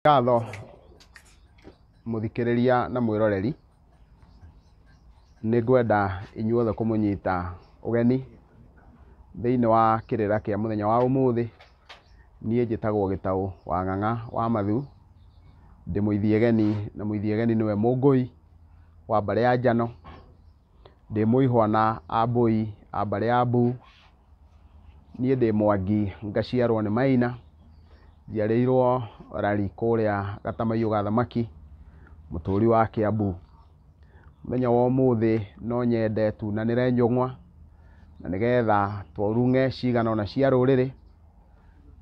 Ngatho mũthikĩrĩria na mwĩroreri, nĩ ngwenda inyuothe kũmũnyita ũgeni thĩinĩ wa kĩrĩra kĩa mũthenya wa ũmũthĩ. Niĩ njĩtagwo Gĩtaũ wa Ng'ang'a wa Mathu, ndĩ mũithiegeni na mũithiegeni nĩwe Mũngũi wa mbarĩ ya Njano, ndĩ mũihwa na Ambũi a mbarĩ ya Mbuu, niĩ ndĩ Mwangi ngaciarwo nĩ Maina, njiarĩirwo Rari kũrĩa Gatamaiyu ga Thamaki, mũtũri wa Kiambu. Mũthenya wa ũmũthĩ no nyende tunanĩre njũng'wa, na nĩgetha tũrung'e cigana ũna cia rũrĩrĩ,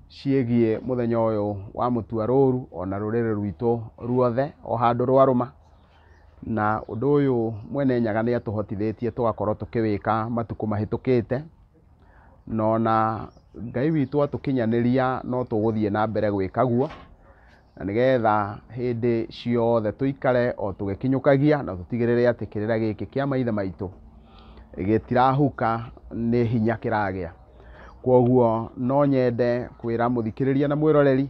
ciĩgiĩ mũthenya ũyũ wa mũtua rũru ona rũrĩrĩ rwitũ ruothe o handũ rwarũma. Na ũndũ ũyũ Mwene Nyaga nĩ atũhotithĩtie tũgakorwo tũkĩwĩka matukũ mahĩtũkĩte, na ona Ngai witũ atũkinyanĩria no tũgũthiĩ na mbere gwĩka guo, na nĩgetha hĩndĩ ciothe tũikare o tũgĩkinyũkagia na tũtigĩrĩre atĩ kĩrĩra gĩkĩ kĩa maithe maitũ gĩtirahuka nĩ hinya kĩragĩa. Kwoguo no nyende kwĩra mũthikĩrĩria na mwĩroreri,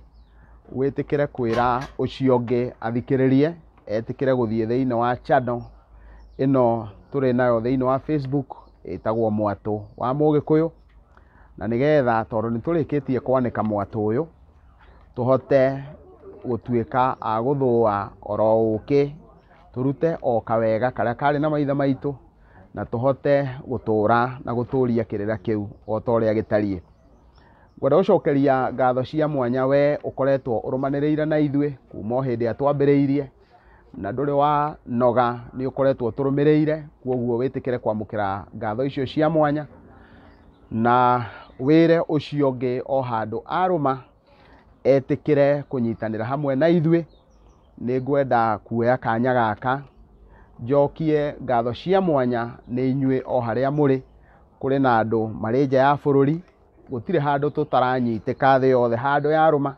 wĩtĩkĩre kwĩra ũcio ũngĩ athikĩrĩrie, etĩkĩre gũthiĩ thĩinĩ wa channel ĩno tũrĩ nayo thĩinĩ wa Facebook ĩtagwo Mwatũ wa Mũgĩkũyũ, na nĩgetha tondũ nĩ tũrĩkĩtie kwanĩka mwatũ ũyũ, tũhote gũtuĩka a gũthũa oro ũkĩ, tũrute o kawega karĩa karĩ na maithe maitũ, na tũhote gũtũra na gũtũria kĩrĩra kĩu o ta ũrĩa gĩtariĩ. Ngwenda gũcokeria ngatho cia mwanya we ũkoretwo ũrũmanĩrĩire na ithuĩ kuma o hĩndĩ ĩrĩa twambĩrĩirie, na ndũrĩ wa noga nĩ ũkoretwo ũtũrũmĩrĩire, kwoguo wĩtĩkĩre kwamũkĩra ngatho icio cia mwanya, na wĩre ũcio ũngĩ o handũ arũma etĩkĩre kũnyitanĩra hamwe na ithuĩ. Nĩ ngwenda kuoya kanya gaka njokie ngatho cia mwanya nĩ inyuĩ o harĩa mũrĩ. Kũrĩ na andũ marĩ nja ya bũrũri, gũtirĩ handũ tũtaranyitĩka thĩ yothe handũ yarũma.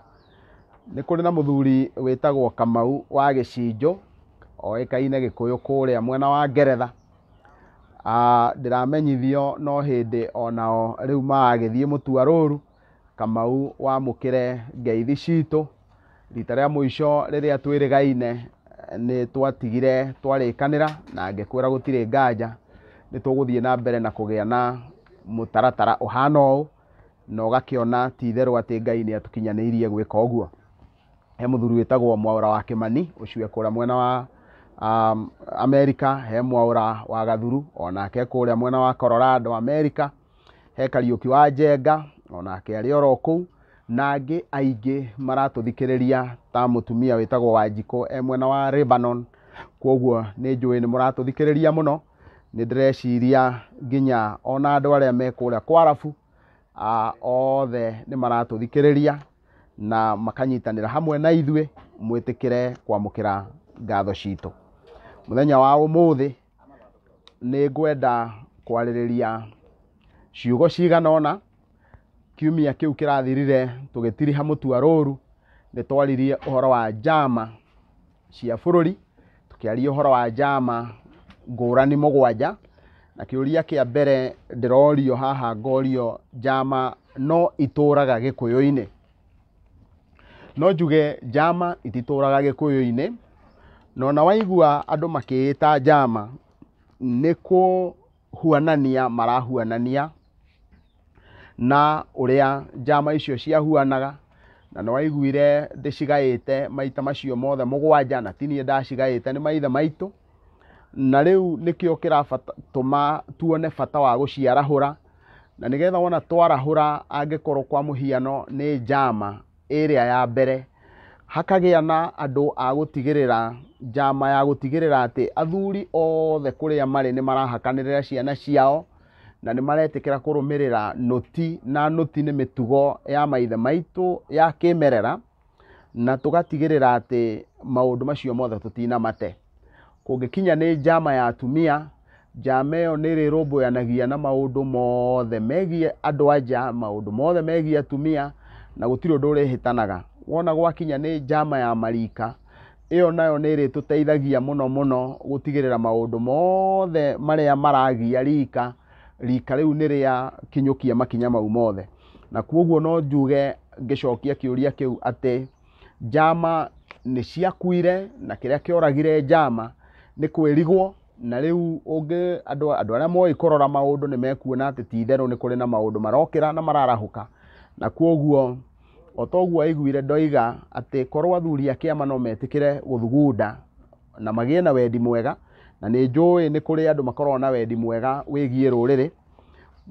Nĩ kũrĩ na mũthuri wĩtagwo Kamau wa Gĩcinjũ, oĩkaine Gĩkũyũ kũrĩa mwena wa Ngeretha. Ndĩramenyithio no hĩndĩ onao rĩu maragĩthiĩ mũtua rũru. Kamau wamũkĩre ngeithi citũ. Rita rĩa mũico rĩrĩa twĩrĩgaine nĩ twatigire twarĩkanĩra na ngĩkwĩra gũtirĩ nganja nĩ tũgũthiĩ na mbere na kũgĩa na mũtaratara ũhana ũũ, na ũgakĩona ti itherũ atĩ Ngai nĩ atũkinyanĩirie gwĩka ũguo. He mũthuri wĩtagwo Mwaũra wa Kĩmani, ũcio e kũrĩa mwena wa Amerika. He Mwaũra wa Gathuru, onake e kũrĩa mwena wa Colorado, Amerika. He Kariũki wa Njenga, onake arĩ oro kũu, na angĩ aingĩ maratũthikĩrĩria ta mũtumia wĩtagwo Wanjikũ e mwena wa Lebanon. Kwoguo nĩ njũĩ nĩ mũratũthikĩrĩria mũno. Nĩ ndĩreciria nginya ona andũ arĩa me kũrĩa Kwarabu, othe nĩ maratũthikĩrĩria na makanyitanĩra hamwe na ithuĩ. Mwĩtĩkĩre kwamũkĩra ngatho citũ. Mũthenya wa ũmũthĩ nĩ ngwenda kwarĩrĩria ciugo cigana ũna. Kiumia kĩu kĩrathirire tũgĩtiriha mũtua rũru, nĩ twaririe ũhoro wa njama cia bũrũri, tũkĩaria ũhoro wa njama ngũrani mũgwanja, na kĩũria kĩa mbere ndĩrorio haha ngorio njama no itũraga Gĩkũyũ-inĩ. No njuge njama ititũraga Gĩkũyũ-inĩ, na ona waigua andũ makĩĩta njama nĩ kũhuanania marahuanania na ũrĩa njama icio ciahuanaga, na nĩ waiguire ndĩcigaĩte maita macio mothe mũgwanja, na ti niĩ ndacigaĩte nĩ maithe maitũ. Na rĩu nĩkĩo kĩratũma tuone bata wa gũciarahũra, na nĩgetha wona twarahũra, angĩkorwo kwa mũhiano nĩ njama ĩrĩa ya mbere, hakagĩa na andũ a gũtigĩrĩra, njama ya gũtigĩrĩra atĩ athuri othe kũrĩa marĩ nĩ marahakanĩrĩra ciana ciao, na nĩ maretĩkĩra kũrũmĩrĩra nũti, na nũti nĩ mĩtugo ya maithe maitũ ya kĩmerera, na tũgatigĩrĩra atĩ maũndũ macio mothe tũtinamate. Kũngĩkinya nĩ njama ya atumia, njama ĩyo nĩ ĩrĩrũmbũyanagia na maũndũ mothe megiĩ andũ a nja, maũndũ mothe megiĩ atumia, na gũtirĩ ũndũ ũrĩhĩtanaga. Wona gwakinya nĩ njama ya marika, ĩyo nayo nĩ ĩrĩtũteithagia mũno mũno gũtigĩrĩra maũndũ mothe marĩa maragia rika, rika rĩu nĩ rĩa kinyũkia makinya mau mothe. Na kwoguo no njuge ngĩcokia kĩũria kĩu atĩ njama nĩ ciakuire na kĩrĩa kĩoragire njama nĩ kwĩrigwo. Na rĩu ũngĩ andũ arĩa moĩ kũrora maũndũ nĩ mekuona atĩ ti itherũ nĩ kũrĩ na maũndũ marokĩra na mararahũka. Na kwoguo o ta ũguo aiguire ndoiga atĩ korwo athuri a kĩama no metĩkĩre gũthugunda na magĩe na wendi mwega, na nĩ njũĩ nĩ kũrĩ andũ makoragwo na wendi mwega wĩgiĩ rũrĩrĩ.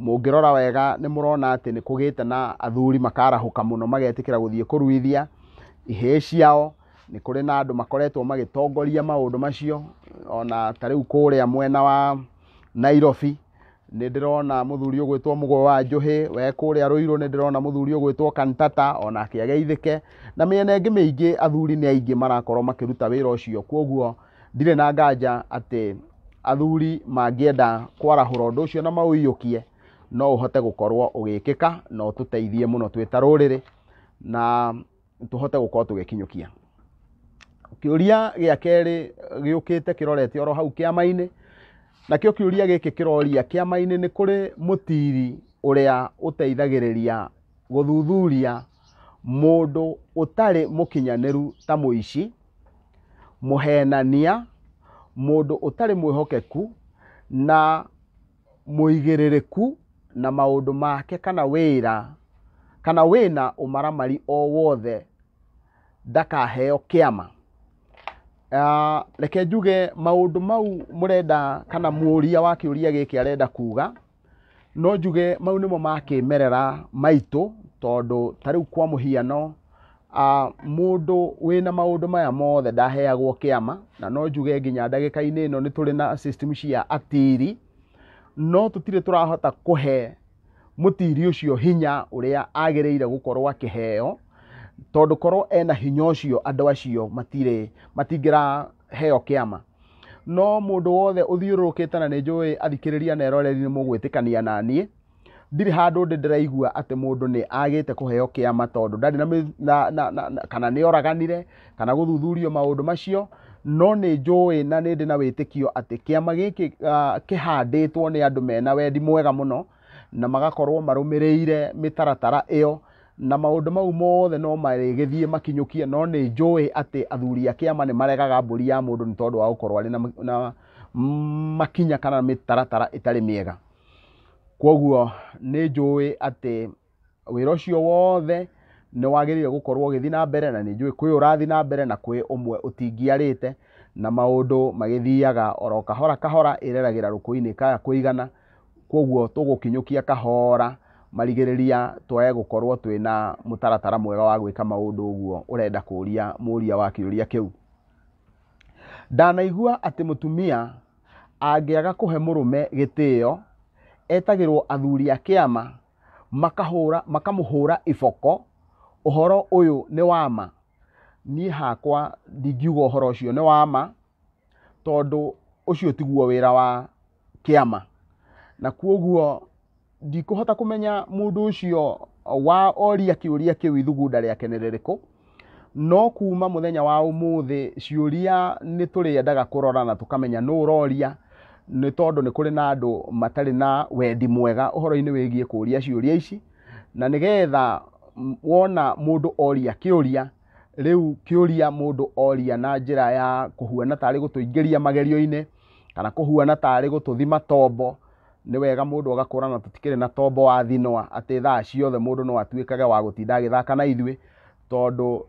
Mũngĩrora wega nĩ mũrona atĩ nĩ kũgĩte na athuri makarahũka mũno magetĩkĩra gũthiĩ kũruithia ihĩĩ ciao. Nĩ kũrĩ na andũ makoretwo magĩtongoria maũndũ macio, ona ta rĩu kũrĩa mwena wa Nairobi nĩ ndĩrona mũthuri ũgwĩtwo Mũgũe wa Njũhĩ, we kũrĩa Ruiru nĩ ndĩrona mũthuri ũgwĩtwo Kantata onake ageithĩke, na mĩena ĩngĩ mĩingĩ athuri nĩ aingĩ marakorwo makĩruta wĩra ũcio. Kwoguo ndirĩ na nganja atĩ athuri mangĩenda kwarahũra ũndũ ũcio na maũiyũkie, no ũhote gũkorwo ũgĩkĩka na ũtũteithie mũno twĩ ta rũrĩrĩ na tũhote gũkorwo tũgĩkinyũkia. Kĩũria gĩa kerĩ gĩũkĩte kĩrorete oro hau kĩama-inĩ, nakĩo kĩũria gĩkĩ kĩroria kĩama-inĩ nĩ kũrĩ mũtiri ũrĩa ũteithagĩrĩria gũthuthuria mũndũ ũtarĩ mũkinyanĩru ta mũici, mũhenania, mũndũ ũtarĩ mwĩhokeku na mũigĩrĩrĩku na maũndũ make kana wĩra kana wĩna ũmaramari o wothe ndakaheo kĩama. Reke njuge maũndũ mau mũrenda kana mũria wa kĩũria gĩkĩ arenda kuga, no njuge mau nĩmo ma kĩmerera maitũ, tondũ ta rĩu kwa mũhiano mũndũ wĩna maũndũ maya mothe ndaheagwo kĩama, na no njuge nginya ndagĩka-inĩ ĩno nĩ tũrĩ na system cia atiri, no tũtirĩ tũrahota kũhe mũtiri ũcio hinya ũrĩa agĩrĩire gũkorwo akĩheo, tondũ korwo ena hinya ũcio andũ acio matingĩraheo kĩama. No mũndũ wothe ũthiũrũrũkĩte, na nĩ njũĩ athikĩrĩria na eroreri nĩ mũgwĩtĩkania na niĩ, ndirĩ handũ ndĩ ndĩraigua atĩ mũndũ nĩ agĩte kũheo kĩama tondũ ndarĩ na kana nĩ oraganire kana gũthuthurio maũndũ macio. No nĩ njũĩ na nĩ ndĩ na wĩtĩkio atĩ kĩama gĩkĩ kĩhandĩtwo nĩ andũ mena wendi mwega mũno na magakorwo marũmĩrĩire mĩtaratara ĩyo, na maũndũ mau mothe no marĩgĩthiĩ makinyũkie. No nĩ njũĩ atĩ athuri a kĩama nĩ maregaga mbũri ya mũndũ nĩ tondũ wa gũkorwo arĩ na makinya kana mĩtaratara ĩtarĩ mĩega. Kwoguo nĩ njũĩ atĩ wĩra ũcio wothe nĩ wagĩrĩire gũkorwo ũgĩthiĩ na mbere, na nĩ njũĩ kwĩ ũrathiĩ na mbere na kwĩ ũmwe ũtingĩarĩte, na maũndũ magĩthiaga oro kahora kahora, ĩreragĩra rũkũ-inĩ kaya kũigana. Kwoguo tũgũkinyũkia kahora marigĩrĩria twae gũkorwo twĩna mũtaratara mwega wa gwĩka maũndũ ũguo ũrenda kũria mũria wa kĩũria kĩu. Ndanaigua atĩ mũtumia angĩaga kũhe mũrũme gĩtĩo, etagĩrwo athuri a kĩama makamũhũra iboko. Ũhoro ũyũ nĩ wa ma? Niĩ hakwa ndingiuga ũhoro ũcio nĩ wa ma, tondũ ũcio tiguo wĩra wa kĩama, na kwoguo ndikũhota kũmenya mũndũ ũcio wa oria kĩũria kĩu ithugunda rĩake nĩ rĩrĩkũ. No kuma mũthenya wa ũmũthĩ ciũria nĩ tũrĩendaga kũrora na tũkamenya nũ ũroria, nĩ tondũ nĩ kũrĩ na andũ matarĩ na wendi mwega ũhoro-inĩ wĩgiĩ kũria ciũria ici, na nĩgetha wona mũndũ oria kĩũria, rĩu kĩũria mũndũ oria na njĩra ya kũhuana tarĩ gũtũingĩria magerio-inĩ kana kũhuana tarĩ gũtũthima tombo, nĩ wega mũndũ agakũrana tũtikĩrĩ na tombo wa thinwa atĩ thaa ciothe mũndũ no atuĩkage wa gũtinda agĩthaka na ithuĩ, tondũ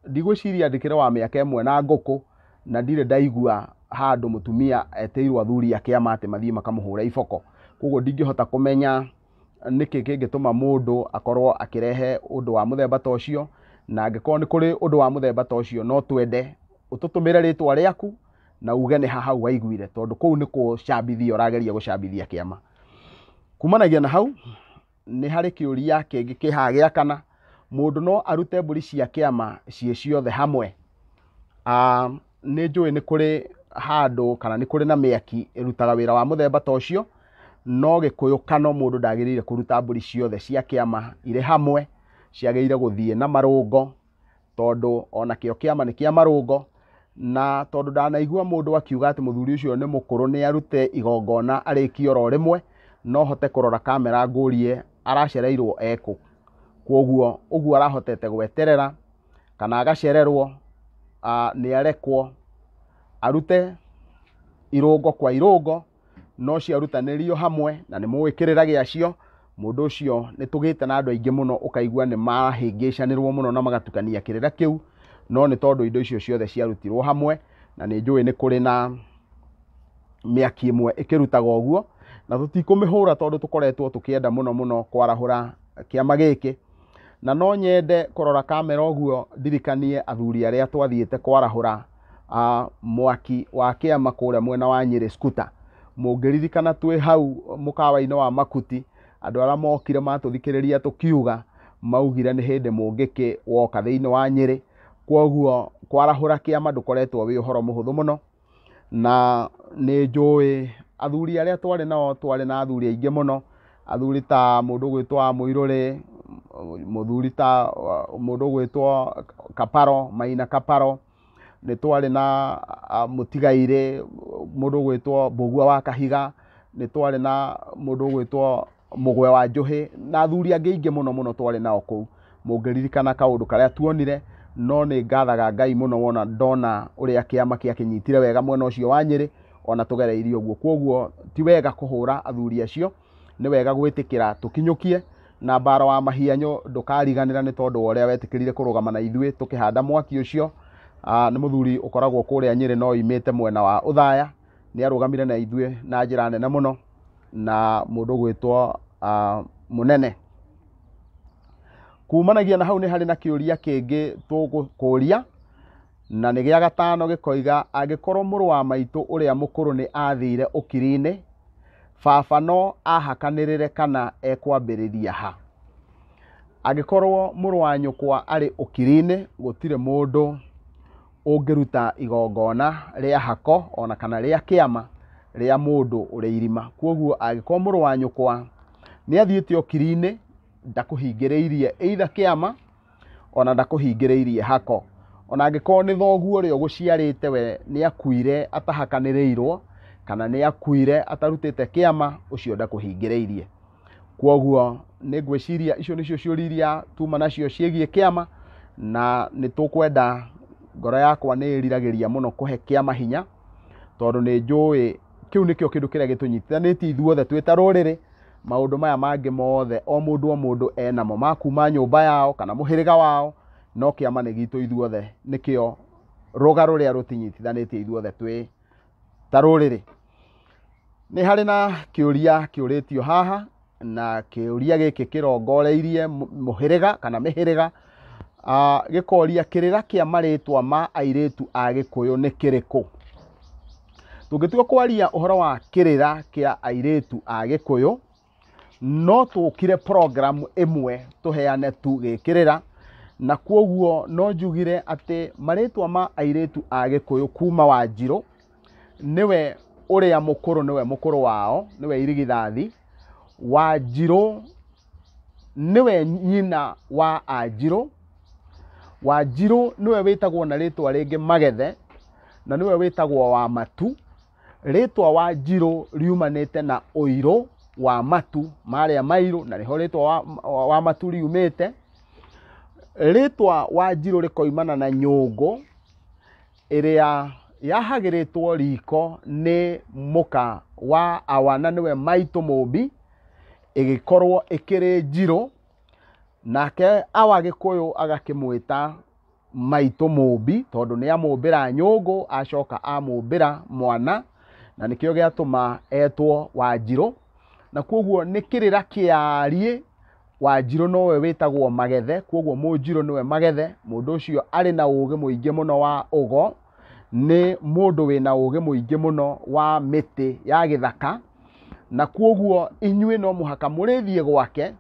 ndigwĩciria ndĩkĩrĩ wa mĩaka ĩmwe na ngũkũ, na ndirĩ ndaigua handũ mũtumia etĩirwo athuri a kĩama atĩ mathiĩ makamũhũre iboko. Koguo ndingĩhota kũmenya nĩkĩ kĩngĩtũma mũndũ akorwo akĩrehe ũndũ wa mũthemba ta ũcio, na angĩkorwo nĩ kũrĩ ũndũ wa mũthemba ta ũcio no twende ũtũtũmĩre rĩtwa rĩaku na uge nĩ ha hau waiguire, tondũ kũu nĩ kũcambithia ũrageria gũcambithia kĩama. Kumanagia na hau nĩ harĩ kĩũria kĩngĩ kĩ haha gĩa kana, mũndũ no arute mbũri cia kĩama ciĩ ciothe hamwe. Nĩ njũĩ nĩ kũrĩ handũ kana nĩ kũrĩ na mĩaki ĩrutaga wĩra wa mũthemba ta ũcio, no gĩkũyũ kano mũndũ ndagĩrĩire kũruta mbũri ciothe cia kĩama irĩ hamwe, ciagĩrĩire gũthiĩ na marũngo, tondũ onakĩo kĩama nĩ kĩa marũngo. Na tondũ ndanaigua mũndũ akiuga atĩ mũthuri ũcio nĩ mũkũrũ nĩ arute igongona arĩkie oro rĩmwe, no hote kũrora kamera ngũrie aracereirwo ekũ. Kwoguo ũguo arahotete gweterera kana agacererwo, nĩ arekwo arute irũngo kwa irũngo, no ciarutanĩrio hamwe na nĩ mũĩ kĩrĩra gĩacio, mũndũ ũcio nĩ tũgĩte na andũ aingĩ mũno ũkaigua nĩ mahĩngĩcanĩrwo mũno na magatukania kĩrĩra kĩu, no nĩ tondũ indo icio ciothe ciarutirwo hamwe, na nĩ njũĩ nĩ kũrĩ na mĩaki ĩmwe ĩkĩrutaga ũguo, na tũtikũmĩhũra tondũ tũkoretwo tũkĩenda mũno mũno kwarahũra kĩama gĩkĩ. Na no nyende kũrora kamera ũguo ndirikanie athuri arĩa twathiĩte kwarahũra mwaki wa kĩama kũrĩa mwena wa Nyĩrĩ Skuta. Mũngĩririkana twĩ hau mũkawa-inĩ wa Makuti, andũ arĩa mokire matũthikĩrĩria tũkiuga, maugire nĩ hĩndĩ mũngĩkĩ woka thĩinĩ wa Nyĩrĩ. Kwoguo kwarahũra kĩama ndũkoretwo wĩ ũhoro mũhũthũ mũno, na nĩ njũĩ athuri arĩa twarĩ nao, twarĩ na athuri aingĩ mũno, athuri ta mũndũ ũgwĩtwo wa Mũirũrĩ, mũthuri ta mũndũ ũgwĩtwo Kaparo, Maina Kaparo, nĩ twarĩ na mũtigairĩ mũndũ ũgwĩtwo Mbũgua wa Kahiga, nĩ twarĩ na mũndũ ũgwĩtwo Mũgwe wa Njũhĩ, na athuri angĩ aingĩ mũno mũno twarĩ nao kũu. Mũngĩririkana kaũndũ karĩa tuonire, no nĩ ngathaga Ngai mũno wona ndona ũrĩa kĩama gĩakĩnyitire wega mwena ũcio wa Nyĩrĩ, ona tũgereirie ũguo. Kwoguo ti wega kũhũra athuri acio, nĩ wega gwĩtĩkĩra tũkinyũkie, na mbara wa mahianyũ ndũkariganĩra nĩ tondũ wa ũrĩa wetĩkĩrire kũrũgama na ithuĩ tũkĩhanda mwaki ũcio. Nĩ mũthuri ũkoragwo kũrĩa Nyĩrĩ no oimĩte mwena wa Ũthaya, nĩ arũgamire na ithuĩ na njĩra nene mũno, na mũndũ ũgwĩtwo Mũnene. Kumanagia na hau nĩ harĩ na kĩũria kĩngĩ tũgũkũria, na nĩ gĩa gatano gĩkoiga, angĩkorwo mũrũ wa maitũ ũrĩa mũkũrũ nĩ athire ũkiri-inĩ, baba no ahakanĩrĩre kana ekwambĩrĩria ha? Angĩkorwo mũrũ wa nyũkwa arĩ ũkiri-inĩ, gũtirĩ mũndũ ũngĩruta igongona rĩa hako ona kana rĩa kĩama rĩa mũndũ ũrĩ irima. Kwoguo angĩkorwo mũrũ wa nyũkwa nĩ athiĩte ũkiri-inĩ, ndakũhingĩrĩirie either kĩama ona ndakũhingĩrĩirie hako. Ona angĩkorwo nĩ thoguo ũrĩa ũgũciarĩte we nĩ akuire atahakanĩrĩirwo, kana nĩ akuire atarutĩte kĩama, ũcio ndakũhingĩrĩirie. Kwoguo nĩ ngwĩciria icio nĩcio ciũria iria tuma nacio ciĩgiĩ kĩama, na nĩ tũkwenda, ngoro yakwa nĩ ĩriragĩria mũno kũhe kĩama hinya, tondũ nĩ njũĩ kĩu nĩkĩo kĩndũ kĩrĩa gĩtũnyitithanĩtie ithuothe twĩ ta rũrĩrĩ. Maũndũ maya mangĩ mothe o mũndũ o mũndũ enamo ma kuma nyũmba yao kana mũhĩrĩga wao, no kĩama nĩ gitũ ithuothe, nĩkĩo rũga rũrĩa rũtinyitithanĩtie ithuothe twĩ ta rũrĩrĩ. Nĩ harĩ na kĩũria kĩũrĩtio haha, na kĩũria gĩkĩ kĩrongoreirie mũhĩrĩga kana mĩhĩrĩga, gĩkoria kĩrĩra kĩa marĩtwa ma airĩtu a Gĩkũyũ nĩ kĩrĩkũ? Tũngĩtua kwaria ũhoro wa kĩrĩra kĩa airĩtu a Gĩkũyũ, no tũkire program ĩmwe tũheane tu gĩkĩrĩra, na kwoguo no njugire atĩ marĩtwa ma airĩtu a Gĩkũyũ kuma Wanjirũ, nĩwe ũrĩa mũkũrũ, nĩwe mũkũrũ wao, nĩwe irigithathi. Wanjirũ nĩwe nyina wa Anjirũ. Wanjirũ nĩwe wĩtagwo na rĩtwa rĩngĩ Magethe, na nĩwe wĩtagwo wa Matu. Rĩtwa Wanjirũ riumanĩte na ũirũ wa matu marĩa mairũ, na nĩho rĩtwa wa Matu riumĩte. Rĩtwa Wanjirũ rĩkoimana na nyũngũ ĩrĩa yahagĩrĩtwo riko nĩ mũka wa Awa, na nĩwe Maitũ Mũmbi, ĩgĩkorwo ĩkĩrĩ njirũ, nake Awa Gĩkũyũ agakĩmwĩta Maitũ Mũmbi tondũ nĩ amũmbĩra nyũngũ, acoka amũmbĩra mwana, na nĩkĩo gĩatũma etwo Wanjirũ. Na kwoguo nĩ kĩrĩra kĩariĩ, Wanjirũ nowe wĩtagwo Magethe, kwoguo Mũnjirũ nĩwe Magethe. Mũndũ ũcio arĩ na ũgĩ mũingĩ mũno wa ũgo, nĩ mũndũ wĩna ũgĩ mũingĩ mũno wa mĩtĩ ya gĩthaka, na kwoguo inyuĩ no mũhaka mũrĩthiĩ gwake,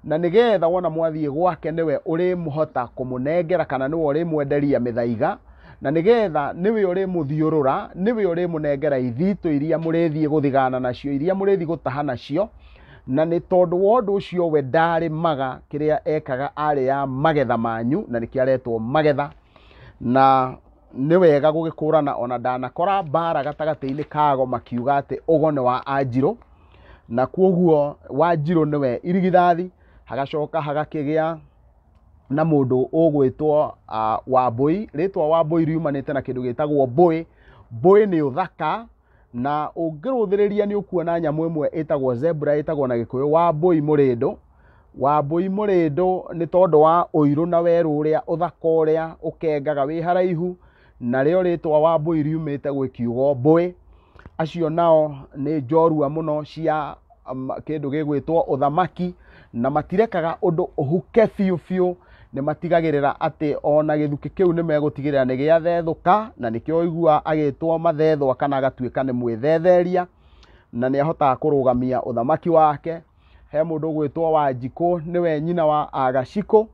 na nĩgetha wona mwathiĩ gwake nĩwe ũrĩmũhota kũmũnengera kana nĩwe ũrĩmwenderia mĩthaiga, na nĩgetha nĩwe ũrĩmũthiũrũra, nĩwe ũrĩmũnengera ithitũ iria mũrĩthiĩ gũthigana nacio, iria mũrĩthiĩ gũtaha nacio. Na nĩ tondũ wa ũndũ ũcio we ndarĩmaga, kĩrĩa ekaga arĩ ya magetha manyu, na nĩkĩo aretwo Magetha. Na nĩ wega gũgĩkũrana, ona ndanakora mbara gatagatĩ-inĩ kago makiuga atĩ ũgo nĩ wa Anjirũ, na kwoguo Wanjirũ nĩwe irigithathi. Hagacoka hagakĩgĩa na mũndũ ũgwĩtwo Wambũi. Rĩtwa Wambũi riumanĩte na kĩndũ gĩtagwo mbũĩ. Mbũĩ nĩ ũthaka, na ũngĩrũthĩrĩria nĩ ũkuona nyamũ ĩmwe ĩtagwo zebra ĩtagwo na Gĩkũyũ Wambũi mũrĩndũ. Wambũi mũrĩndũ nĩ tondũ wa ũirũ na werũ ũrĩa, ũthaka ũrĩa ũkengaga wĩ haraihu, narĩo rĩtwa Wambũi riumĩte gwĩ kiugo mbũĩ. Acio nao nĩ njorua mũno cia kĩndũ gĩgwĩtwo ũthamaki, na matirekaga ũndũ ũhuke biũ biũ, nĩ matigagĩrĩra atĩ ona gĩthukĩ kĩu nĩ megũtigĩrĩra nĩ gĩathethũka, na nĩkĩo ũiguaga agĩtwo mathethwa kana agatuĩka nĩ mwĩthetheria, na nĩ ahotaga kũrũgamia ũthamaki wake. He mũndũ ũgwĩtwo Wanjikũ, nĩwe nyina wa Agacikũ,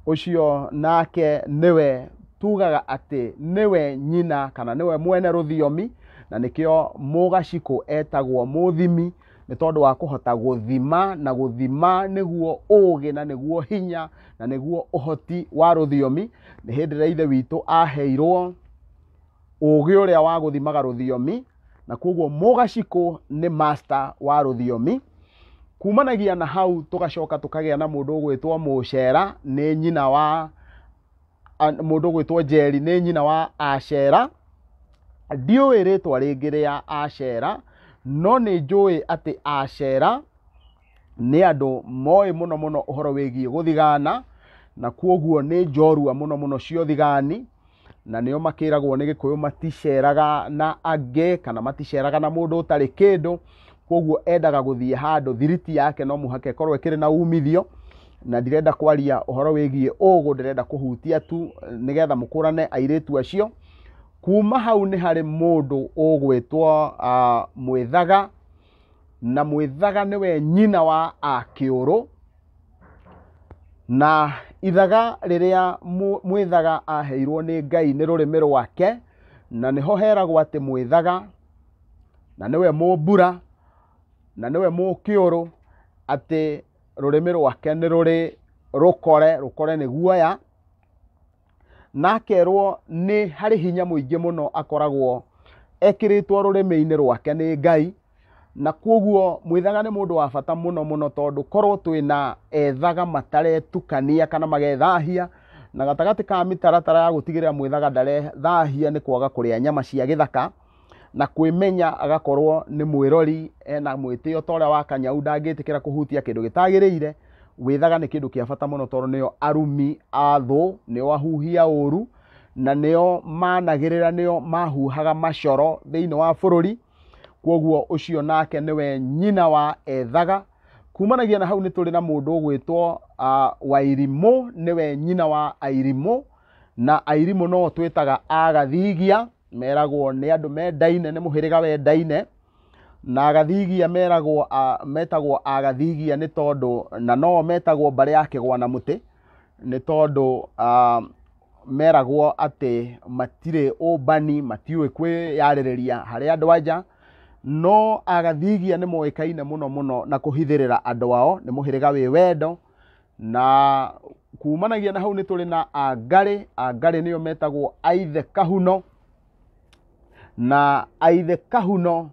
ũcio nake nĩwe tugaga atĩ nĩwe nyina kana nĩwe mwene rũthiomi, na nĩkĩo Mũgacikũ etagwo mũthimi, nĩ tondũ wa kũhota gũthima, na gũthima nĩguo ũgĩ na nĩguo hinya na nĩguo ũhoti wa rũthiomi. Nĩ hĩndĩ ĩrĩa ithe witũ aheirwo ũgĩ ũrĩa wa gũthimaga rũthiomi, na koguo Mũgacikũ nĩ master wa rũthiomi. Kumanagia na hau tũgacoka tũkagĩa na mũndũ ũgwĩtwo Mũcera, nĩ nyina wa mũndũ ũgwĩtwo Njeri, nĩ nyina wa Acera. Ndiũĩ rĩtwa rĩngĩ rĩa Acera, no nĩ njũĩ atĩ Acera nĩ andũ moĩ mũno mũno ũhoro wĩgiĩ gũthigana, na koguo nĩ njorua mũno mũno cia ũthigani, na nĩo makĩragwo nĩ Gĩkũyũ maticeraga na angĩ, kana maticeraga na mũndũ ũtarĩ kĩndũ. Koguo endaga gũthiĩ handũ thiriti yake no mũhaka ĩkorwo ĩkĩrĩ na umithio, na ndirenda kwaria ũhoro wĩgiĩ ũgũ, ndĩrenda kũhutia tu nĩgetha mũkũrane airĩtu acio. Kuma hau nĩ harĩ mũndũ ũgwĩtwo Mwĩthaga, na Mwĩthaga nĩwe nyina wa Akĩũrũ, na ithaga rĩrĩa Mwĩthaga aheirwo nĩ Ngai nĩ rũrĩmĩ rwake, na nĩho heragwo atĩ Mwĩthaga, na nĩwe Mũmbura, na nĩwe Mũkĩũrũ, atĩ rũrĩmĩ rwake nĩ rũrĩ rũkore, rũkore nĩ guoya, na akerwo nĩ harĩ hinya mũingĩ mũno akoragwo ekĩrĩtwo rũrĩmĩ-inĩ rwake nĩ Ngai, na koguo Mwĩthaga nĩ mũndũ wa bata mũno mũno, tondũ korwo twĩna ethaga mataretukania kana magethahia, na gatagatĩ ka mĩtaratara ya gũtigĩrĩra Mwĩthaga ndarethahia nĩ kwaga kũrĩa nyama cia gĩthaka, na kwĩmenya agakorwo nĩ mwĩrori, ena mwĩtĩo ta ũrĩa wa kanyau, ndangĩtĩkĩra kũhutia kĩndũ gĩtagĩrĩire. Wĩthaga nĩ kĩndũ kĩa bata mũno, tondũ nĩo arumi a thũ, nĩo ahuhia ũru, na nĩo managĩrĩra, nĩo mahuhaga macoro thĩinĩ wa bũrũri. Koguo ũcio nake nĩwe nyina wa ethaga. Kumanagia na hau nĩ tũrĩ na mũndũ ũgwĩtwo Wairimũ, nĩwe nyina wa Airimũ, na Airimũ no twĩtaga Agathigia, meragwo nĩ andũ mendaine, nĩ mũhĩrĩga wendaine, na Agathigia meragwo, metagwo Agathigia nĩ tondũ, na no metagwo mbarĩ ya kĩgwa na mũtĩ, nĩ tondũ meragwo atĩ matirĩ ũmbani, matiũĩ kwĩyarĩrĩria harĩ andũ anja, no Agathigia nĩ moĩkaine mũno mũno na kũhithĩrĩra andũ ao, nĩ mũhĩrĩga wĩ wendo. Na kumanagia na hau nĩ tũrĩ na Angarĩ. Angarĩ nĩo metagwo Aithe Kahuno, na Aithe Kahuno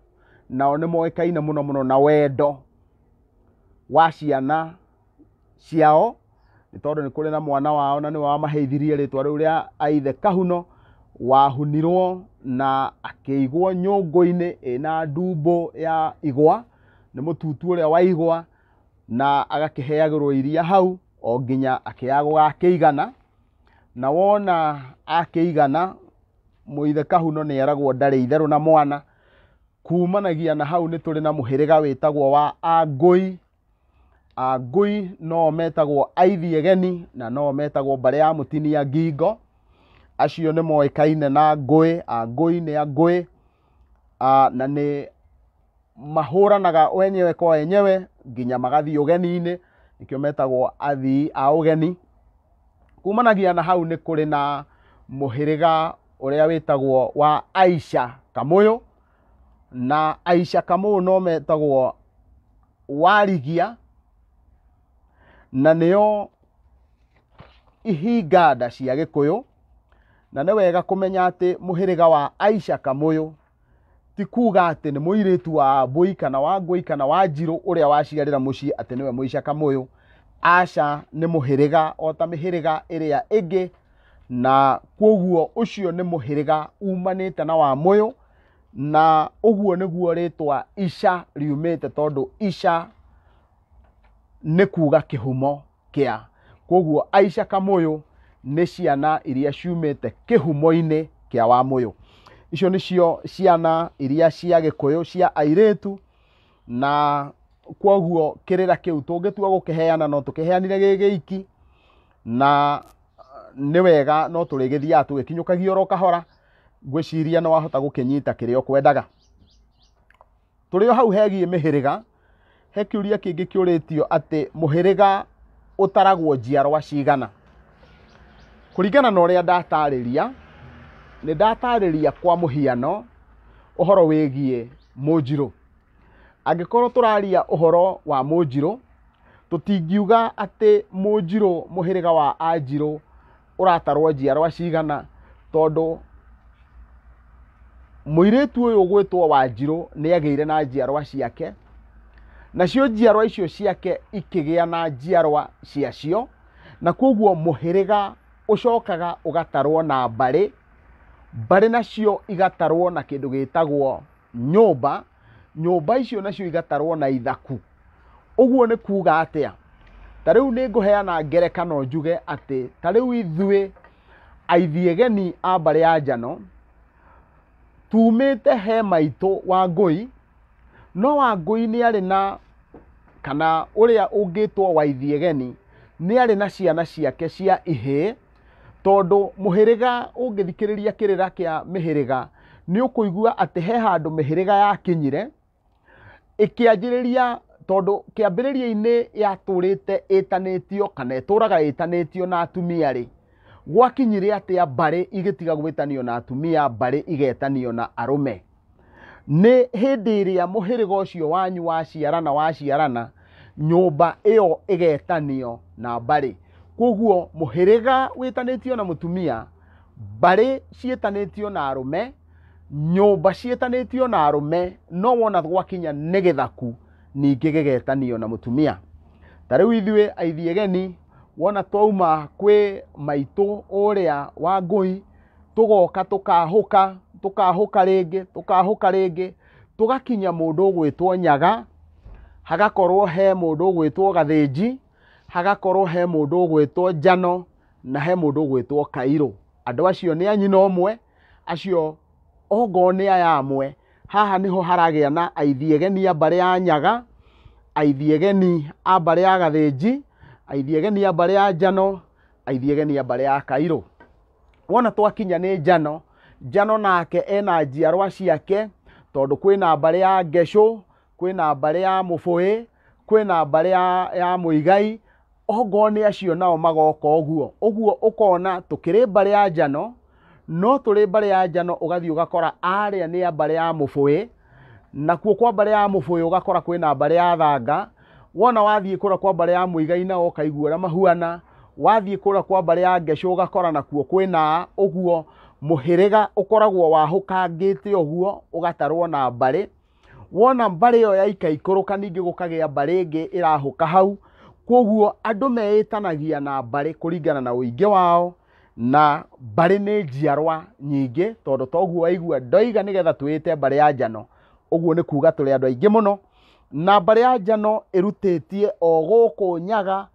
nao nĩ moĩkaine mũno mũno na wendo wa ciana ciao, nĩ tondũ nĩ kũrĩ na mwana wao na nĩwe wamaheithirie rĩtwa rĩu rĩa Aithe Kahuno, wahunirwo na akĩigwo nyũngũ-inĩ ĩna ndumbũ ya igwa, nĩ mũtutu ũrĩa wa igwa, na agakĩheagĩrwo iria hau o nginya akĩaga gũgakĩigana. Na wona akĩigana, Mũithe Kahuno nĩ eragwo ndarĩ itherũ na mwana. Kumanagia na hau nĩ tũrĩ na mũhĩrĩga wĩtagwo wa Angũi. Angũi no metagwo Aithiegeni, na no metagwo mbarĩ ya Mũtinia Ngingo. Acio nĩ moĩkaine na ngũĩ. Angũi nĩ angũĩ, na nĩ mahũranaga wenyewe kwa wenyewe nginya magathiĩ ũgeni-inĩ, nĩkĩo metagwo athii a ũgeni. Kumanagia na hau nĩ kũrĩ na mũhĩrĩga ũrĩa wĩtagwo wa Aisha Kamũyũ, na Aisha Kamũyũ no metagwo Warigia, na nĩo ihinganda cia Gĩkũyũ. Na nĩ wega kũmenya atĩ mũhĩrĩga wa Aisha Kamũyũ ti kuga atĩ nĩ mũirĩtu wa Mbũi kana wa Ngũi kana wa Njirũ ũrĩa waciarĩra mũciĩ atĩ nĩwe Mũica Kamũyũ. Aca, nĩ mũhĩrĩga o ta mĩhĩrĩga ĩrĩa ĩngĩ, na kwoguo ũcio nĩ mũhĩrĩga umanĩte na Wamũyũ, na ũguo nĩguo rĩtwa Ica riumĩte, tondũ Ica nĩ kuga kĩhumo kĩa. Kwoguo Aica Kamũyũ nĩ ciana iria ciumĩte kĩhumo-inĩ kĩa Wamũyũ. Icio nĩcio ciana iria cia Gĩkũyũ cia airĩtu, na kwoguo kĩrĩra kĩu tũngĩtua gũkĩheana no tũkĩheanire gĩ gĩiki, na nĩ wega no tũrĩgĩthiaga tũgĩkinyũkagia oro kahora. Ngwĩciria nĩ wahota gũkĩnyita kĩrĩa ũkwendaga. Tũrĩ o hau hegiĩ mĩhĩrĩga, he kĩũria kĩngĩ kĩũrĩtio atĩ mũhĩrĩga ũtaragwo njiarwa cigana. Kũringana na ũrĩa ndatarĩria, nĩ ndatarĩria kwa mũhiano ũhoro wĩgiĩ Mũnjirũ. Angĩkorwo tũraria ũhoro wa Mũnjirũ, tũtingiuga atĩ Mũnjirũ mũhĩrĩga wa Anjirũ ũratarwo njiarwa cigana, tondũ mũirĩtu ũyũ ũgwĩtwo Wanjirũ nĩ agĩire na njiarwa ciake, nacio njiarwa icio ciake ikĩgĩa na njiarwa ciacio, na kwoguo mũhĩrĩga ũcokaga ũgatarwo na mbarĩ, mbarĩ nacio igatarwo na kĩndũ gĩtagwo nyũmba, nyũmba icio nacio igatarwo na ithaku. Ũguo nĩ kuga atĩa? Ta rĩu nĩ ngũheana ngerekano njuge atĩ ta rĩu ithuĩ aithiegeni a mbarĩ ya Njano tumĩte he maitũ Wangũi, no Wangũi nĩ arĩ na, kana ũrĩa ũngĩtwo Waithiegeni nĩ arĩ na ciana ciake cia ihĩĩ, tondũ mũhĩrĩga ũngĩthikĩrĩria kĩrĩra kĩa mĩhĩrĩga nĩ ũkũigua atĩ he handũ mĩhĩrĩga yakinyire ĩkĩanjĩrĩria, tondũ kĩambĩrĩria-inĩ yatũrĩte ĩtanĩtio kana ĩtũraga ĩtanĩtio na atumia rĩ, gwakinyire atĩa mbarĩ igĩtiga gwĩtanio na atumia, mbarĩ igetanio na arũme? Nĩ hĩndĩ ĩrĩa mũhĩrĩga ũcio wanyu waciarana waciarana, nyũmba ĩyo ĩgetanio na mbarĩ. Kwoguo mũhĩrĩga wĩtanĩtio na mũtumia, mbarĩ ciĩtanĩtio na arũme, nyũmba ciĩtanĩtio na arũme, no wona gwakinya nĩ gĩthaku ningĩ gĩgetanio na mũtumia. Ta rĩu ithuĩ aithiegeni, wona twauma kwĩ maitũ ũrĩa Wangũi, tũgoka tũkahũka, tũkahũka rĩngĩ, tũkahũka rĩngĩ, tũgakinya mũndũ ũgwĩtwo Nyaga, hagakorwo he mũndũ ũgwĩtwo Gathĩnji, hagakorwo he mũndũ ũgwĩtwo Njano, na he mũndũ ũgwĩtwo Kairũ. Andũ acio nĩ a nyina ũmwe, acio ongoo nĩ aya amwe. Haha nĩho haragĩa na aithiegeni a mbarĩ ya Nyaga, aithiegeni a mbarĩ ya Gathĩnji, aithiegeni a mbarĩ ya Njano, aithiegeni a mbarĩ ya Kairũ. Wona twakinya nĩ Njano, Njano nake ena njiarwa ciake, tondũ kwĩna mbarĩ ya Ngecũ, kwĩna mbarĩ ya Mũbũĩ, kwĩna mbarĩ ya Mũigai, ongoo nĩ acio nao magoka ũguo. Ũguo ũkona tũkĩrĩ mbarĩ ya Njano, no tũrĩ mbarĩ ya Njano ũgathiĩ ũgakora arĩa nĩ a mbarĩ ya Mũbũĩ, nakuo kwa mbarĩ ya Mũbũĩ ũgakora kwĩna mbarĩ ya Thanga, wona wathiĩ kũrĩa kwa mbarĩ ya Mũigai nao ũkaigua ũrĩa mahuana, wathiĩ kũrĩa kwa mbarĩ ya Ngecũ ũgakora nakuo kwĩna ũguo. Mũhĩrĩga ũkoragwo wahũkangĩte ũguo ũgatarwo na mbarĩ. Wona mbarĩ ĩyo yaikaikũrũka ningĩ gũkagĩa mbarĩ ĩngĩ ĩrahũka hau. Kwoguo andũ meĩtanagia na mbarĩ kũringana na ũingĩ wao, na mbarĩ nĩ njiarwa nyingĩ, tondũ toguo waigua ndoiga nĩgetha twĩĩte mbarĩ ya Njano, ũguo nĩ kuga tũrĩ andũ aingĩ mũno. Na mbarĩ ya Njano ĩrutĩtie o gũkũ Nyaga,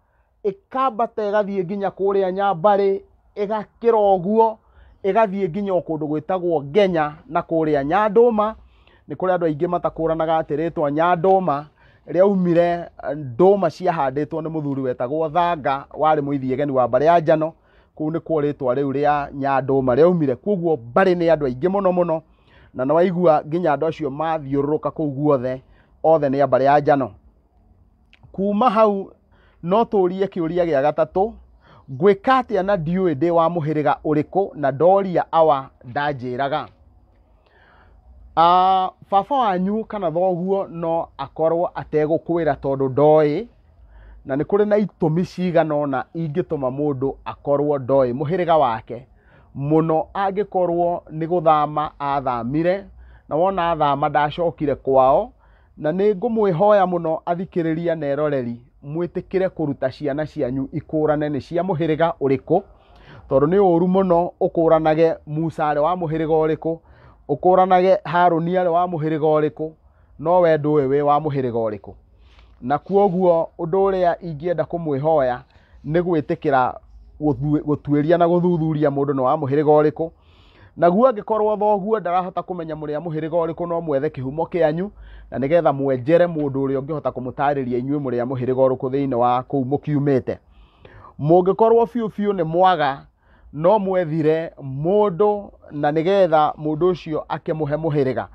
ĩkambata ĩgathiĩ nginya kũrĩa Nyambarĩ, ĩgakĩra ũguo, ĩgathiĩ nginya o kũndũ gwĩtagwo Ngenya na kũrĩa Nyandũma. Nĩ kũrĩ andũ aingĩ matakũranaga atĩ rĩtwa Nyandũma rĩaumire ndũma ciahandĩtwo nĩ mũthuri wetagwo Thanga, warĩ mũithiegeni wa mbarĩ ya Njano. Kũu nĩkuo rĩtwa rĩu rĩa Nyandũma rĩaumire. Kwoguo mbarĩ nĩ andũ aingĩ mũno mũno, na nĩ waigua nginya andũ acio mathiũrũrũka kũu guothe, othe nĩ a mbarĩ ya Njano. Kuma hau no tũrie kĩũria gĩa gatatũ, ngwĩka atĩa na ndiũĩ ndĩ wa mũhĩrĩga ũrĩkũ na ndoria awa ndanjĩraga? Baba wanyu kana thoguo no akorwo ategũkwĩra tondũ ndoĩ, na nĩ kũrĩ na itũmi cigana ũna ingĩtũma mũndũ akorwo ndoĩ mũhĩrĩga wake, mũno angĩkorwo nĩ gũthama athamire, na wona athama ndacokire kwao. Na nĩ ngũmwĩhoya mũno athikĩrĩria na eroreri, mwĩtĩkĩre kũruta ciana cianyu ikũrane nĩ cia mũhĩrĩga ũrĩkũ, tondũ nĩ ũru mũno ũkũranage Musa arĩ wa mũhĩrĩga ũrĩkũ, ũkũranage Harũni arĩ wa mũhĩrĩga ũrĩkũ, no we ndũĩ wĩ wa mũhĩrĩga ũrĩkũ. Na kwoguo ũndũ ũrĩa ingĩenda kũmwĩhoya nĩ gwĩtĩkĩra gũtuĩria na gũthuthuria mũndũ nĩ wa mũhĩrĩga ũrĩkũ. Naguo angĩkorwo thoguo ndarahota kũmenya mũrĩ a mũhĩrĩga ũrĩkũ, no mwethe kĩhumo kĩanyu, na nĩgetha mwenjere mũndũ ũrĩa ũngĩhota kũmũtarĩria inyuĩ mũrĩ a mũhĩrĩga ũrĩkũ thĩinĩ wa kũu mũkiumĩte. Mũngĩkorwo biũ biũ nĩ mwaga, no mwethire mũndũ na nĩgetha mũndũ ũcio akĩmũhe mũhĩrĩga.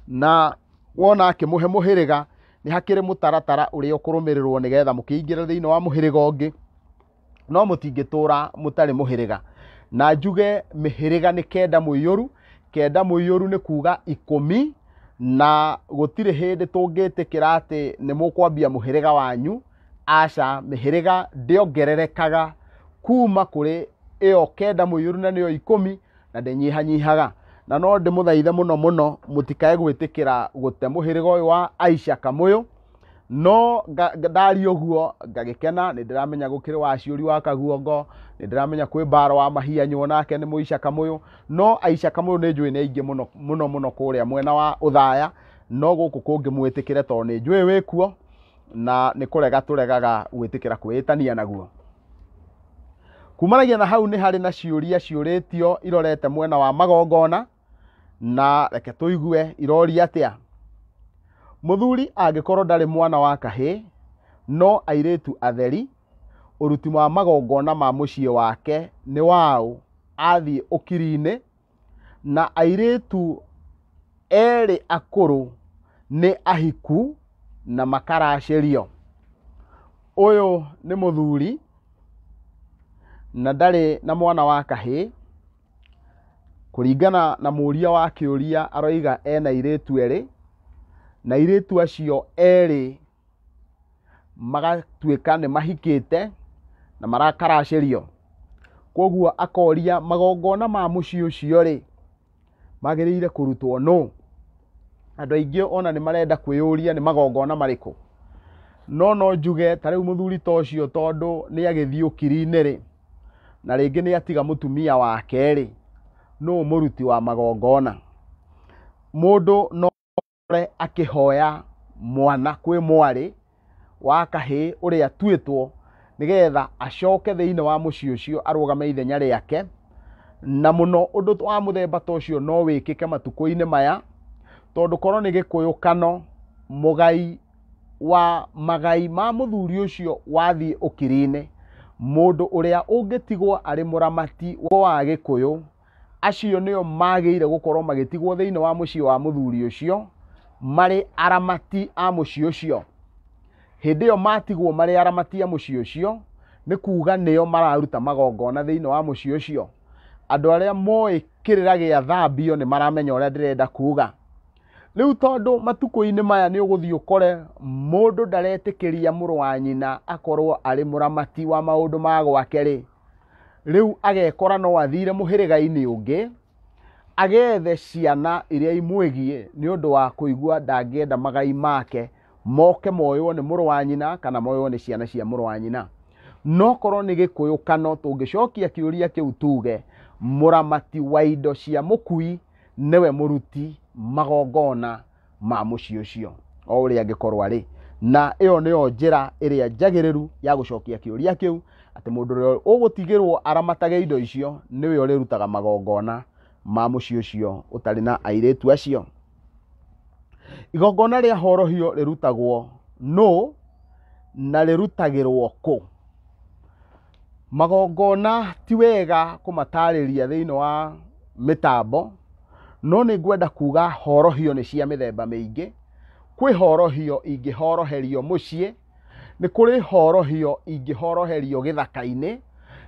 Na wona akĩmũhe mũhĩrĩga, nĩ hakĩrĩ mũtaratara ũrĩa ũkũrũmĩrĩrwo nĩgetha mũkĩingĩre thĩinĩ wa mũhĩrĩga ũngĩ, no mũtingĩtũra mũtarĩ mũhĩrĩga. Na njuge mĩhĩrĩga nĩ kenda mũiyũru, kenda mũiyũru nĩ kuga 10, na gũtirĩ hĩndĩ tũngĩtĩkĩra atĩ nĩ mũkwambia mũhĩrĩga wanyu. Aca, mĩhĩrĩga ndĩongererekaga kuma kũrĩ ĩyo kenda mũiyũru na nĩyo 10, na ndĩnyihanyihaga. Na no ndĩmũthaithe mũno mũno mũtikae gwĩtĩkĩra gũte mũhĩrĩga ũyũ wa Aisha Kamũyũ. No ndaria ũguo ngagĩkena, nĩ ndĩramenya gũkĩrĩ waciũri wa Kaguongo, nĩ ndĩramenya kwĩ Mbaro wa Mahianyũ nake nĩ Mũisha Kamũyũ, no Aisha Kamũyũ nĩ njũĩ nĩ aingĩ mũno mũno mũno kũrĩa mwena wa Ũthaya, no gũkũ kũngĩ mwĩtĩkĩre tondũ nĩ njũĩ wĩkuo, na nĩ kũrega tũregaga gwĩtĩkĩra kwĩĩtania naguo. Kumanagia na hau nĩ harĩ na ciũria ciũrĩtio irorete mwena wa magongona, na reke tũigue iroria atĩa. Mũthuri angĩkorwo ndarĩ mwana wa kahĩĩ, no airĩtu atheri, ũruti wa magongona ma mũciĩ wake nĩ waũ athiĩ ũkiri-inĩ, na airĩtu erĩ akũrũ nĩ ahiku na makaracĩrio. Ũyũ nĩ mũthuri na ndarĩ na mwana wa kahĩĩ, kũringana na mũũria wa kĩũria aroiga ena airĩtu erĩ, na airĩtu acio erĩ magatuĩka nĩ mahikĩte na marakaracĩrio. Kwoguo akoria magongona ma mũciĩ ũcio rĩ, magĩrĩire kũrutwo nũ? Andũ aingĩ ona nĩ marenda kwĩyũria nĩ magongona marĩkũ. No no njuge ta rĩu mũthuri ta ũcio tondũ nĩ agĩthiĩ ũkiri-inĩ rĩ, na rĩngĩ nĩ atiga mũtumia wake rĩ, nũ mũruti wa magongona? Mũndũ no akore akĩhoya mwana kwĩ mwarĩ wa kahĩĩ ũrĩa atuĩtwo nĩgetha acoke thĩinĩ wa mũciĩ ũcio arũgame ithenya rĩake. Na mũno ũndũ wa mũthemba ta ũcio no wĩkĩke matukũ-inĩ maya, tondũ korwo nĩ Gĩkũyũ kano mũgai wa magai ma mũthuri ũcio wathiĩ ũkiri-inĩ, mũndũ ũrĩa ũngĩtigwo arĩ mũramati wa Gĩkũyũ, acio nĩo magĩrĩire gũkorwo magĩtigwo thĩinĩ wa mũciĩ wa mũthuri ũcio marĩ aramati a mũciĩ ũcio. Hĩndĩ ĩyo matigwo marĩ aramati a mũciĩ ũcio, nĩ kuga nĩo mararuta magongona thĩinĩ wa mũciĩ ũcio. Andũ arĩa moĩ kĩrĩra gĩa thambio nĩ maramenya ũrĩa ndĩrenda kuga. Rĩu tondũ matukũ-inĩ maya nĩ ũgũthiĩ ũkore mũndũ ndaretĩkĩria mũrũ wa nyina akorwo arĩ mũramati wa maũndũ ma gwake rĩ, rĩu agekora no athire mũhĩrĩga-inĩ ũngĩ, agethe ciana iria imwĩgiĩ nĩ ũndũ wa kũigua ndangĩenda magai make moke moywo nĩ mũrũ wa nyina kana moywo nĩ ciana cia mũrũ wa nyina. No korwo nĩ Gĩkũyũ kano tũngĩcokia kĩũria kĩu tuge mũramati wa indo cia mũkui nĩwe mũruti magongona ma mũciĩ ũcio o ũrĩa angĩkorwo arĩ. Na ĩyo nĩyo njĩra ĩrĩa njagĩrĩru ya gũcokia kĩũria kĩu, atĩ mũndũ ũrĩa ũgũtigĩrwo aramatage indo icio nĩwe ũrĩrutaga magongona ma mũciĩ ũcio ũtarĩ na airĩtu acio. Igongona rĩa horohio rĩrutagwo nũ na rĩrutagĩrwo kũ? Magongona ti wega kũmatarĩria thĩinĩ wa mĩtambo, no nĩ ngwenda kuga horohio nĩ cia mĩthemba mĩingĩ. Kwĩ horohio ingĩhoroherio mũciĩ, nĩ kũrĩ horohio ingĩhoroherio gĩthaka-inĩ,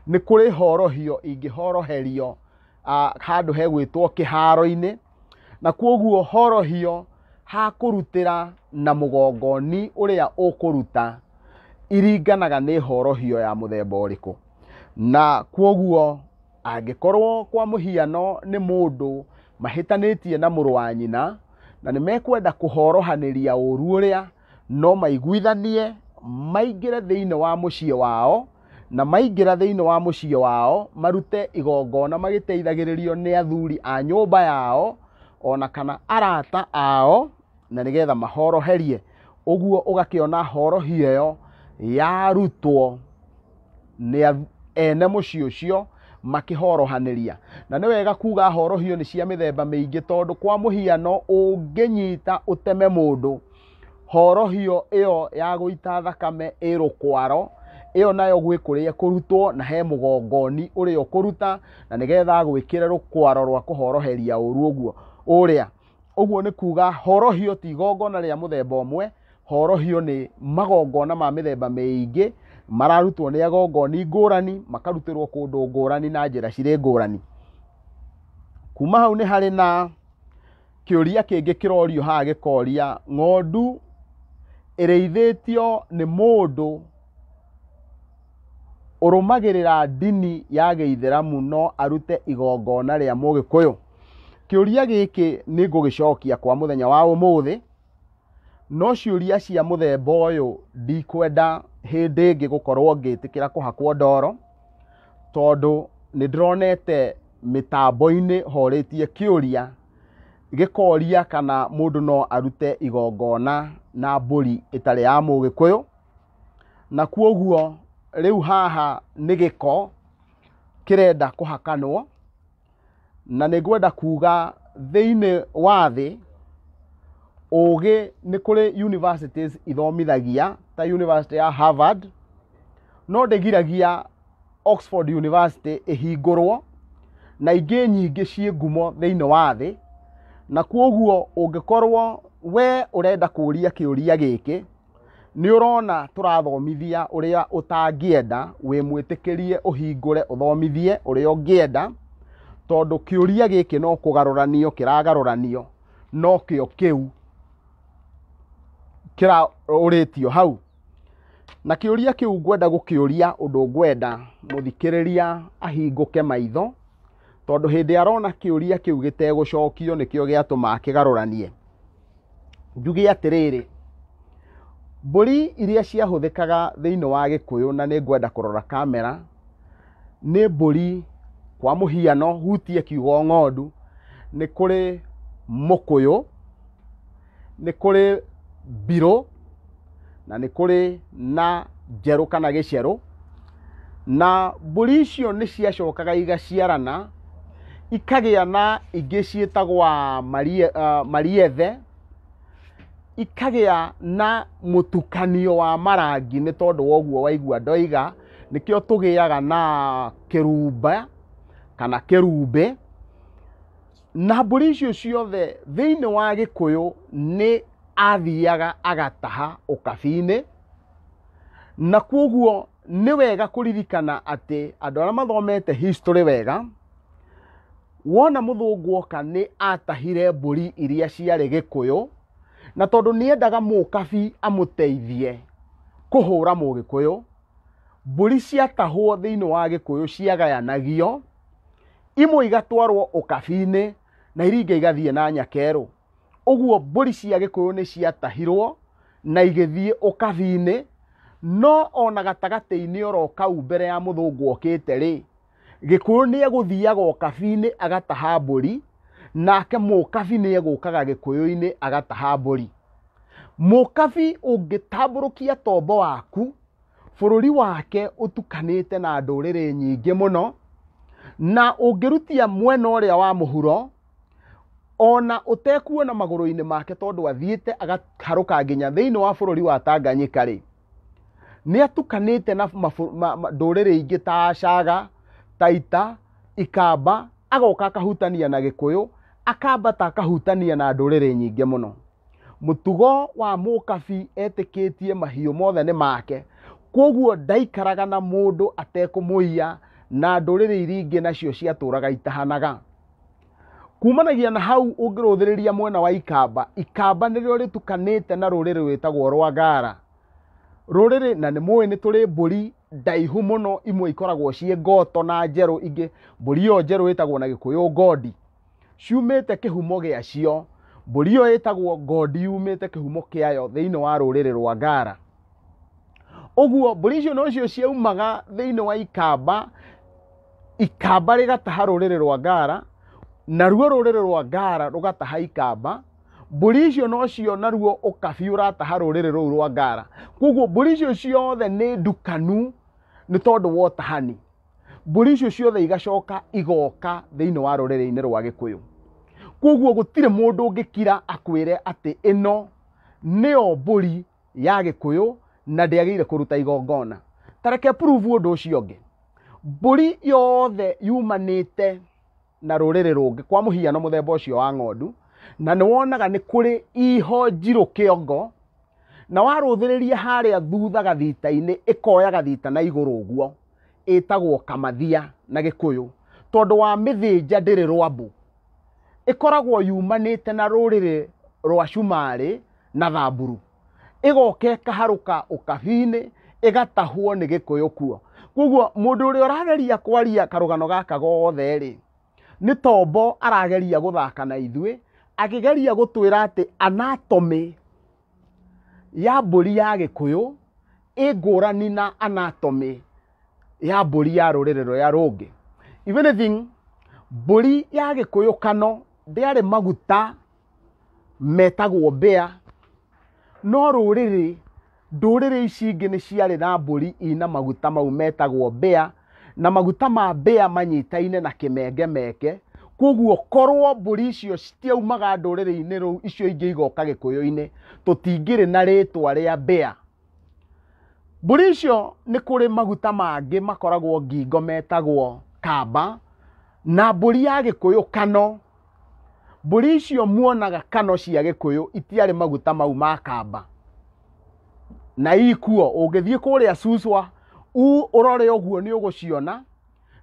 nĩ kũrĩ horohio ingĩhoroherio handũ hegwĩtwo kĩharo-inĩ. Na kwoguo horohio hakũrutĩra na mũgongoni ũrĩa ũkũruta iringanaga nĩ horohio ya mũthemba ũrĩkũ. Na kwoguo angĩkorwo kwa mũhiano nĩ mũndũ mahĩtanĩtie na mũrũ wa nyina na nĩ mekwenda kũhorohanĩria ũru ũrĩa, no maiguithanie maingĩre thĩinĩ wa mũciĩ wao, na maingĩra thĩinĩ wa mũciĩ wao marute igongona magĩteithagĩrĩrio nĩ athuri a nyũmba yao ona kana arata ao, na nĩgetha mahoroherie. Ũguo ũgakĩona horohio ĩyo yarutwo nĩ ene mũciĩ ũcio makĩhorohanĩria. Na nĩ wega kuga horohio nĩ cia mĩthemba mĩingĩ, tondũ kwa mũhiano ũngĩnyita ũteme mũndũ, horohio ĩyo ya gũita thakame ĩ rũkwaro, ĩyo nayo gwĩ kũrĩa ĩkũrutwo na he mũgongoni ũrĩa ũkũruta, na nĩgetha agwĩkĩre rũkwaro rwa kũhoroheria ũru ũguo ũrĩa. Ũguo nĩ kuga horohio ti igongona rĩa mũthemba ũmwe, horohio nĩ magongona ma mĩthemba mĩingĩ, mararutwo nĩ agongoni ngũrani, makarutĩrwo kũndũ ngũrani na njĩra cirĩ ngũrani. Kuma hau nĩ harĩ na kĩũria kĩngĩ kĩrorio haha gĩkoria, ng'ondu ĩrĩithĩtio nĩ mũndũ ũrũmagĩrĩra ndini ya gĩithĩramu no arute igongona rĩa mũgĩkũyũ? Kĩũria gĩkĩ nĩ ngũgĩcokia kwa mũthenya wa ũmũthĩ, no ciũria cia mũthemba ũyũ ndikwenda hĩndĩ ĩngĩ gũkorwo ngĩtĩkĩra kũhakwo ndoro, tondũ nĩ ndĩronete mĩtambo-inĩ horĩtie kĩũria gĩkoria kana mũndũ no arute igongona na mbũri ĩtarĩ ya mũgĩkũyũ, na kwoguo rĩu haha nĩ gĩko kĩrenda kũhakanwo. Na nĩ ngwenda kuga thĩinĩ wa thĩ ũgĩ nĩ kũrĩ universities ithomithagia ta university ya Harvard, no ndĩgiragia Oxford University ĩhingũrwo, na ingĩ nyingĩ ciĩ ngumo thĩinĩ wa thĩ. Na kwoguo ũngĩkorwo we ũrenda kũria kĩũria gĩkĩ, nĩ ũrona tũrathomithia ũrĩa ũtangĩenda, wĩ mwĩtĩkĩrie ũhingũre ũthomithie ũrĩa ũngĩenda, tondũ kĩũria gĩkĩ no kũgarũranio kĩragarũranio, no kĩo kĩu kĩraũrĩtio hau. Na kĩũria kĩu ngwenda gũkĩũria ũndũ ngwenda mũthikĩrĩria ahingũke maitho, tondũ hĩndĩ arona kĩũria kĩu gĩtegũcokio nĩkĩo gĩatũma akĩgarũranie. Njuge atĩrĩrĩ, mbũri iria ciahũthĩkaga thĩinĩ wa Gĩkũyũ, na nĩ ngwenda kũrora kamera, nĩ mbũri kwa mũhiano hutie kiugo ng'ondu, nĩ kũrĩ mũkũyũ, nĩ kũrĩ mbirũ, na nĩ kũrĩ na njerũ kana gĩcerũ. Na mbũri icio nĩ ciacokaga igaciarana, ikagĩa na ingĩ ciĩtagwo mariethe, ikagĩa na mũtukanio wa marangi, nĩ tondũ wa ũguo waigua ndoiga, nĩkĩo tũgĩaga na kĩrumba kana kĩrumbĩ. Na mbũri icio ciothe thĩinĩ wa Gĩkũyũ nĩ athiaga agataha ũkabi-inĩ, na kwoguo nĩ wega kũririkana atĩ andũ arĩa mathomete history wega, wona mũthũngũ oka nĩ atahire mbũri iria ciarĩ Gĩkũyũ, na tondũ nĩ endaga mũkabi amũteithie kũhũra mũgĩkũyũ, mbũri ciatahwo thĩinĩ wa Gĩkũyũ ciagayanagio, imwe igatwarwo ũkabi-inĩ na iria ingĩ igathiĩ na nyakerũ. Ũguo mbũri cia Gĩkũyũ nĩ ciatahirwo na igĩthiĩ ũkabi-inĩ, no ona gatagatĩ-inĩ oro kau mbere ya mũthũngũ okĩte rĩ, Gĩkũyũ nĩ egũthiaga ũkabi-inĩ agataha mbũri, nake mũkabi nĩ egũkaga Gĩkũyũ-inĩ agataha mbũri. Mũkabi ũngĩtambũrũkia tombo waku, bũrũri wake ũtukanĩte na ndũrĩrĩ nyingĩ mũno, na ũngĩrutia mwena ũrĩa wa mũhuro, ona ũtekuona magũrũ-inĩ make tondũ athiĩte agaharũka nginya thĩinĩ wa bũrũri wa Tanganyika rĩ, nĩ atukanĩte na ndũrĩrĩ ingĩ ta Acaga, Taita, Ikamba, agoka akahutania na Gĩkũyũ, akambata akahutania na ndũrĩrĩ nyingĩ mũno. Mũtugo wa mũkabi etĩkĩtie mahiũ mothe nĩ make, kwoguo ndaikaraga na mũndũ atekũmũiya, na ndũrĩrĩ iria ingĩ nacio ciatũraga itahanaga. Kumanagia na hau ũngĩrũthĩrĩria mwena wa Ikamba, Ikamba nĩrĩo rĩtukanĩte na rũrĩrĩ rwĩtagwo rwa Ngara. Rũrĩrĩ, na nĩ mũĩ nĩ tũrĩ mbũri ndaihu mũno, imwe ikoragwo ciĩ ngoto na njerũ, ingĩ mbũri ĩyo njerũ ĩtagwo na Gĩkũyũ ngondi, ciumĩte kĩhumo gĩacio. Mbũri ĩyo ĩtagwo ngondi yumĩte kĩhumo kĩayo thĩinĩ wa rũrĩrĩ rwa Ngara. Ũguo mbũri icio nocio ciaumaga thĩinĩ wa ikamba, ikamba rĩgataha rũrĩrĩ rwa Ngara, naruo rũrĩrĩ rwa Ngara rũgataha ikamba. Mbũri icio nocio naruo ũkabi ũrataha rũrĩrĩ rũu rwa Ngara. Koguo mbũri icio ciothe nĩ ndukanu nĩ tondũ wa ũtahani. Mbũri icio ciothe igacoka igoka thĩinĩ wa rũrĩrĩ-inĩ rwa Gĩkũyũ. Koguo gũtirĩ mũndũ ũngĩkira akwĩre atĩ ĩno nĩyo mbũri ya Gĩkũyũ na ndĩagĩrĩire kũruta igongona. Ta reke prove ũndũ ũcio ũngĩ. Mbũri yothe yumanĩte na rũrĩrĩ rũngĩ, kwa mũhiano mũthemba ũcio wa ng'ondu, na nĩ wonaga nĩ kũrĩ iho njirũ kĩongo, na warũthĩrĩria harĩa thutha gathita-inĩ, ĩkoya gathita na igũrũ ũguo, ĩtagwo kamathia na Gĩkũyũ, tondũ wa mĩthĩnja ndĩrĩ rwambũ. Ĩkoragwo yumanĩte na rũrĩrĩ rwa Cumarĩ na Thamburu. Ĩgoka ĩkaharũka ũkabi-inĩ, ĩgatahwo nĩ Gĩkũyũ kuo. Koguo mũndũ ũrĩa ũrageria kwaria karũgano gaka gothe rĩ, nĩ tombo arageria gũthaka na ithuĩ, akĩgeria gũtwĩra atĩ anatomy ya mbũri ya Gĩkũyũ ĩ ngũrani na anatomy ya mbũri ya rũrĩrĩ rũrĩa rũngĩ. If anything, mbũri ya Gĩkũyũ kano ndĩarĩ maguta metagwo mbĩa, no rũrĩrĩ, ndũrĩrĩ ici ingĩ nĩ ciarĩ na mbũri ina maguta mau metagwo mbĩa, na maguta ma mbĩa manyitaine na kĩmengemenge. Koguo korwo mbũri icio citiaumaga ndũrĩrĩ-inĩ rũu icio ingĩ igoka Gĩkũyũ-inĩ, tũtingĩrĩ na rĩtwa rĩa mbĩa. Mbũri icio nĩ kũrĩ maguta mangĩ makoragwo ngingo metagwo kamba, na mbũri ya Gĩkũyũ kano. Mbũri icio muonaga kano cia Gĩkũyũ itiarĩ maguta mau ma kamba. Na ikuo, ũngĩthiĩ kũrĩa Suswa, ũrore ũguo nĩ ũgũciona,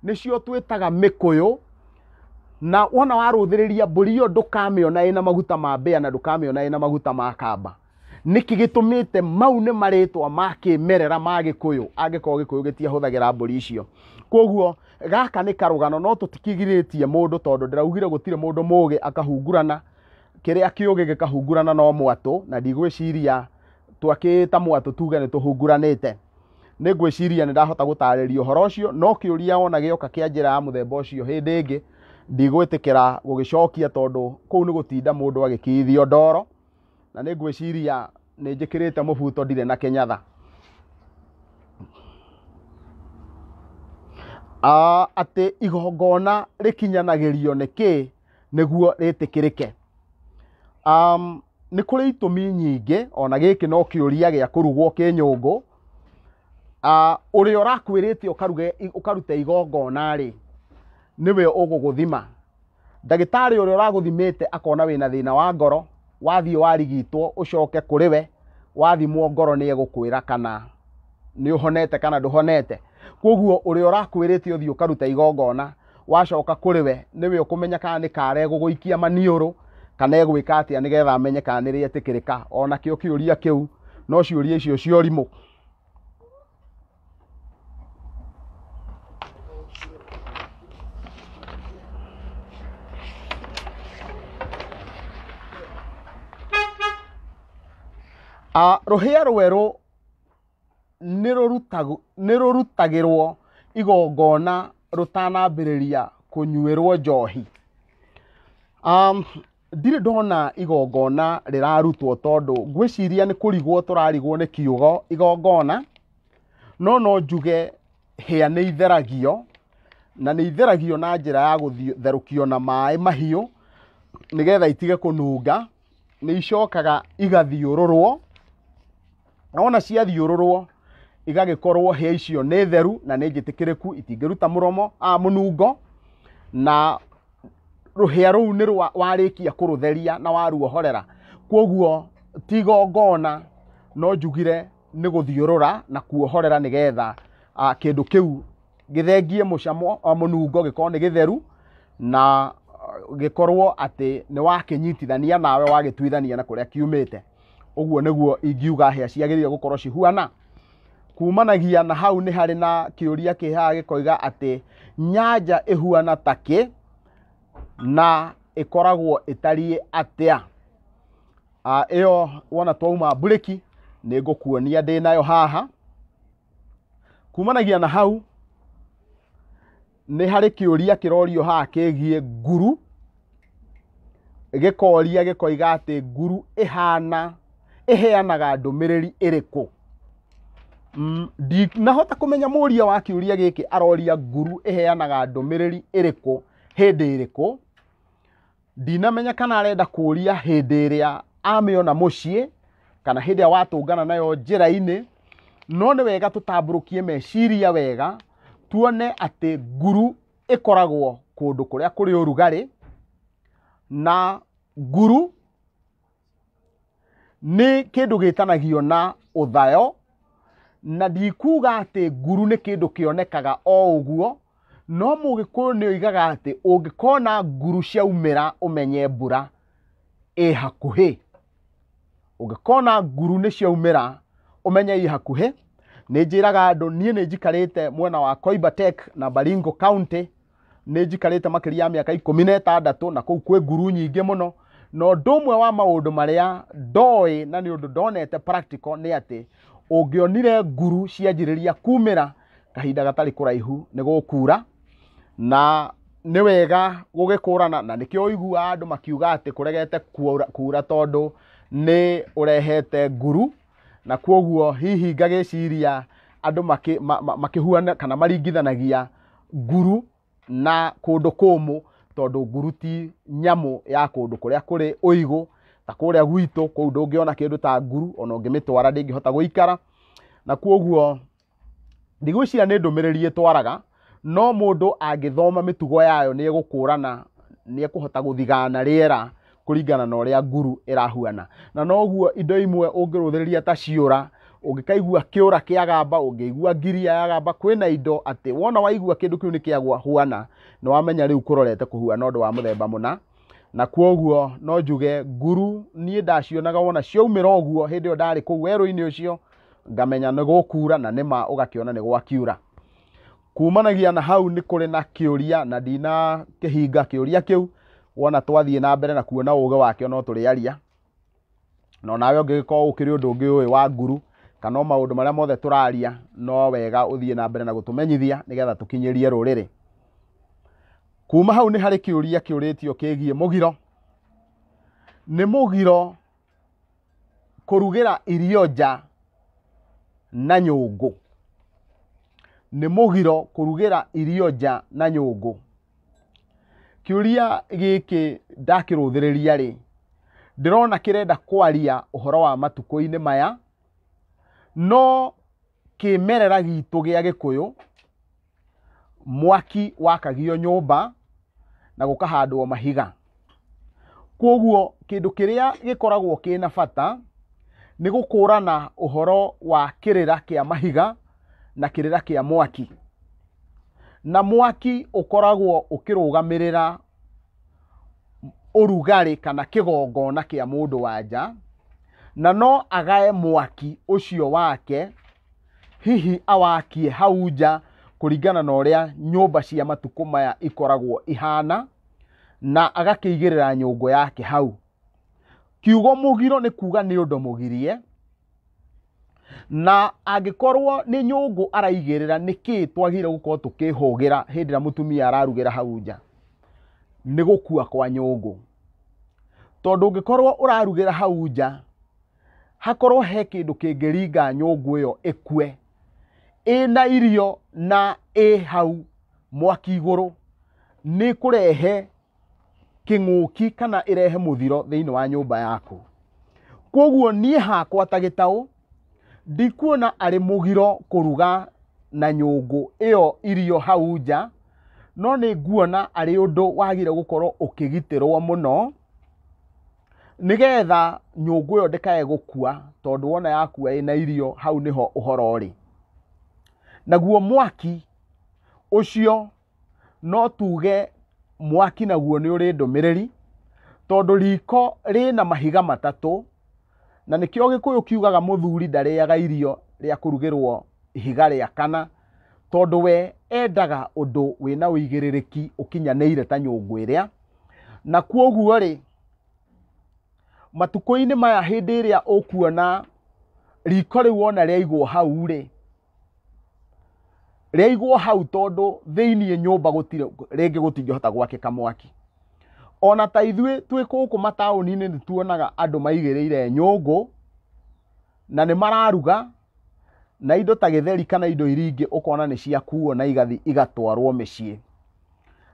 nĩcio twĩtaga mĩkũyũ. Na wona warũthĩrĩria mbũri ĩyo ndũkamĩona ĩna maguta ma mbĩa na ndũkamĩona ĩna maguta ma kamba. Nĩkĩ gĩtũmĩte mau nĩ marĩtwa ma kĩmerera ma Gĩkũyũ, angĩkorwo Gĩkũyũ gĩtiahũthagĩra mbũri icio. Koguo gaka nĩ karũgano, no tũtikĩgirĩtie mũndũ, tondũ ndĩraugire gũtirĩ mũndũ mũgĩ akahungurana. Kĩrĩa kĩũgĩ gĩkahungurana no mwatũ, na ndigwĩciria twakĩĩta mwatũ tuge nĩ tũhunguranĩte. Nĩ ngwĩciria nĩ ndahota gũtarĩria ũhoro ũcio, no kĩũria wona gĩoka kĩa njĩra ya mũthemba ũcio hĩndĩ ĩngĩ ndigwĩtĩkĩra gũgĩcokia, tondũ kũu nĩ gũtinda mũndũ agĩkithio ndoro, na nĩ ngwĩciria nĩ njĩkĩrĩte mũbuto ndirĩ na kĩnyatha. Atĩ igongona rĩkinyanagĩrio nĩ kĩ nĩguo rĩtĩkĩrĩke. Nĩ kũrĩ itũmi nyingĩ, ona gĩkĩ no kĩũria gĩa kũrugwo kĩnyũngũ. Ũrĩa ũrakwĩrĩte ũkarute igongona rĩ, nĩwe ũgũgũthima. Ndagĩtarĩ ũrĩa ũragũthimĩte akona wĩna thĩna wa ngoro, wathiĩ warigitwo ũcoke kũrĩ we, wathimwo ngoro nĩ egũkwĩra kana nĩ ũhonete kana ndũhonete. Koguo ũrĩa ũrakwĩrĩte ũthiĩ ũkaruta igongona, wacoka kũrĩ we, nĩwe ũkũmenya kana nĩ kara egũgũikia maniũrũ, kana egwĩka atĩa nĩgetha amenye kana nĩ rĩetĩkĩrĩka. Ona kĩo kĩũria kĩu no ciũria icio cia ũrimũ. Rũhĩa rwerũ nĩ rũrutagĩrwo igongona rũtanambĩrĩria kũnyuĩrwo njohi. Ndirĩ ndona igongona rĩrarutwo, tondũ ngwĩciria nĩ kũrigwo tũrarigwo nĩ kiugo igongona, no no njuge hĩa nĩ itheragio, na nĩ itheragio na njĩra ya gũtherũkio na maĩ mahiũ nĩgetha itige kũnunga. Nĩ icokaga igathiũrũrwo, na wona ciathiũrũrwo igagĩkorwo hĩa icio nĩ theru na nĩ njĩtĩkĩrĩku, itingĩruta mũnungo, na rũhĩa rũu nĩ rwa warĩkia kũrũtheria na waruohorera. Koguo ti igongona, no njugire nĩ gũthiũrũra na kuohorera nĩgetha kĩndũ kĩu gĩthengie mũnungo, gĩkorwo nĩ gĩtheru na gĩkorwo atĩ nĩ wakĩnyitithania nawe, wagĩtuithania na kũrĩa kiumĩte. Ũguo nĩguo ingiuga hĩa ciagĩrĩire gũkorwo cihuana. Kumanagia na hau nĩ harĩ na kĩũria kĩ haha gĩkoiga atĩ nyanja ĩhuana ta kĩ na ĩkoragwo ĩtariĩ atĩa. Ĩyo wona twauma mburĩki nĩ ngũkuonia ndĩ nayo haha. Kumanagia na hau nĩ harĩ kĩũria kĩrorio haha kĩgiĩ nguru, gĩkoria gĩkoiga atĩ nguru ĩhana ĩheanaga ndũmĩrĩri ĩrĩkũ? Ndinahota kũmenya mũria wa kĩũria gĩkĩ aroria nguru ĩheanaga ndũmĩrĩri ĩrĩkũ hĩndĩ ĩrĩkũ. Ndinamenya kana arenda kũria hĩndĩ ĩrĩa amĩona mũciĩ kana hĩndĩ ĩrĩa watũngana nayo njĩra-inĩ, no nĩ wega tũtambũrũkie meciria wega tuone atĩ nguru ĩkoragwo kũndũ kũrĩa kũrĩ ũrugarĩ, na nguru nĩ kĩndũ gĩtanagio na ũthayo, na ndikuga atĩ nguru nĩ kĩndũ kĩonekaga o ũguo, no mũgĩkũyũ nĩ oigaga atĩ ũngĩkona nguru ciaumĩra ũmenye mbura ĩ hakuhĩ. Ũngĩkona nguru nĩ ciaumĩra ũmenye ĩ hakuhĩ. Nĩ njĩraga andũ niĩ nĩ njikarĩte mwena wa Koibatek na Baringo County, nĩ njikarĩte makĩria ya mĩaka 16 na kũu kwĩ nguru nyingĩ mũno, na ũndũ ũmwe wa maũndũ marĩa ndoĩ na nĩ ũndũ ndonete practical nĩ atĩ ũngĩonire nguru cianjĩrĩria kumĩra kahinda gatarĩ kũraihu nĩ gũkura, na nĩ wega gũgĩkũrana, na nĩkĩo ũiguaga andũ makiuga atĩ kũregete kura tondũ nĩ ũrehete nguru, na kwoguo hihi ngagĩciria andũ makĩhuana kana maringithanagia nguru na kũndũ kũmũ, tondũ nguru ti nyamũ ya kũndũ kũrĩa kũrĩ ũigũ ta kũrĩa gwitũ, kũu ndũngĩona kĩndũ ta nguru, ona ũngĩmĩtwara ndĩngĩhota gũikara, na kwoguo ndigwĩciria nĩ ndũmĩrĩri ĩtwaraga, no mũndũ angĩthoma mĩtugo yayo nĩ egũkũrana, nĩ ekũhota gũthigana rĩera kũringana na ũrĩa nguru ĩrahuana. Na noguo indo imwe ũngĩrũthĩrĩria ta ciũra, ũngĩkaigua kĩũra kĩagamba, ũngĩigua ngiria yagamba, kwĩna indo atĩ wona waigua kĩndũ kĩu nĩ kĩahuana, nĩ wamenya rĩu kũrorete kũhuana ũndũ wa mũthemba mũna. Na kwoguo no njuge nguru niĩ ndacionaga wona ciaumĩra ũguo hĩndĩ ĩyo ndarĩ kũu werũ-inĩ ũcio, ngamenya nĩ gũkura, na nĩma ũgakĩona nĩ gwakiura. Kumanagia na hau nĩ kũrĩ na kĩũria na ndinakĩhinga kĩũria kĩu, wona twathiĩ na mbere na kuona ũgĩ wakĩo no tũrĩaria, na onawe ũngĩgĩkorwo ũkĩrĩ ũndũ ũngĩ ũĩ wa nguru kana o maũndũ marĩa mothe tũraria, no wega ũthiĩ na mbere na gũtũmenyithia nĩgetha tũkinyĩrie rũrĩrĩ. Kuma hau nĩ harĩ kĩũria kĩũrĩtio kĩgiĩ mũgiro. Nĩ mũgiro kũrugĩra irio nja na nyũngũ. Nĩ mũgiro kũrugĩra irio nja na nyũngũ. Kĩũria gĩkĩ ndakĩrũthĩrĩria rĩ, ndĩrona kĩrenda kwaria ũhoro wa matukũ-inĩ maya, no kĩmerera gitũ gĩa Gĩkũyũ, mwaki wakagio nyũmba na gũkahandwo mahiga. Kwoguo kĩndũ kĩrĩa gĩkoragwo kĩna bata nĩ gũkũrana ũhoro wa kĩrĩra kĩa mahiga na kĩrĩra kĩa mwaki. Na mwaki ũkoragwo ũkĩrũgamĩrĩra ũrugarĩ kana kĩgongona kĩa mũndũ wa nja, na no agae mwaki ũcio wake hihi awakie hau nja kũringana na ũrĩa nyũmba cia matukũ maya ikoragwo ihana, na agakĩigĩrĩra nyũngũ yake hau. Kiugo mũgiro nĩ kuga nĩ ũndũ mũgirie, na angĩkorwo nĩ nyũngũ araigĩrĩra, nĩkĩ twagĩrĩire gũkorwo tũkĩhũgĩra hĩndĩ ĩrĩa mũtumia ararugĩra hau nja? Nĩ gũkua kwa nyũngũ. Tondũ ũngĩkorwo ũrarugĩra hau nja, hakorwo he kĩndũ kĩngĩringa nyũngũ ĩyo ĩkue, ĩna irio na ĩ hau mwaki igũrũ, nĩ kũrehe kĩng'ũki kana ĩrehe mũthiro thĩinĩ wa nyũmba yaku. Kwoguo niĩ hakwa ta gĩtaũ, ndikuona arĩ mũgiro kũruga na nyũngũ ĩyo irio hau nja, no nĩ nguona arĩ ũndũ wagĩrĩire gũkorwo ũkĩgitĩrwo mũno, nĩgetha nyũngũ ĩyo ndĩkae gũkua, tondũ wona yakua ĩna irio hau nĩho ũhoro ũrĩ. Naguo mwaki ũcio no tuge mwaki naguo nĩ ũrĩ ndũmĩrĩri, tondũ riko rĩna mahiga matatũ, na nĩkĩo Gĩkũyũ kiugaga mũthuri ndarĩaga irio rĩa kũrugĩrwo ihiga rĩa kana, tondũ we endaga ũndũ wĩna ũigĩrĩrĩki ũkinyanĩire ta nyũngũ ĩrĩa. Na kwoguo rĩ, matukũ-inĩ maya hĩndĩ ĩrĩa ũkuona riko rĩu wona rĩaigwo hau rĩ, Rĩaigwo hau tondũ thĩiniĩ nyũmba gũtirĩ rĩngĩ gũtingĩhota gwakĩka mwaki. Ona ta ithuĩ twĩ gũkũ mataũni-inĩ nĩ tuonaga andũ maigĩrĩire nyũngũ na nĩ mararuga na indo ta gĩtheri kana indo iria ingĩ ũkona nĩ ciakuo na igathiĩ igatwarwo mĩciĩ.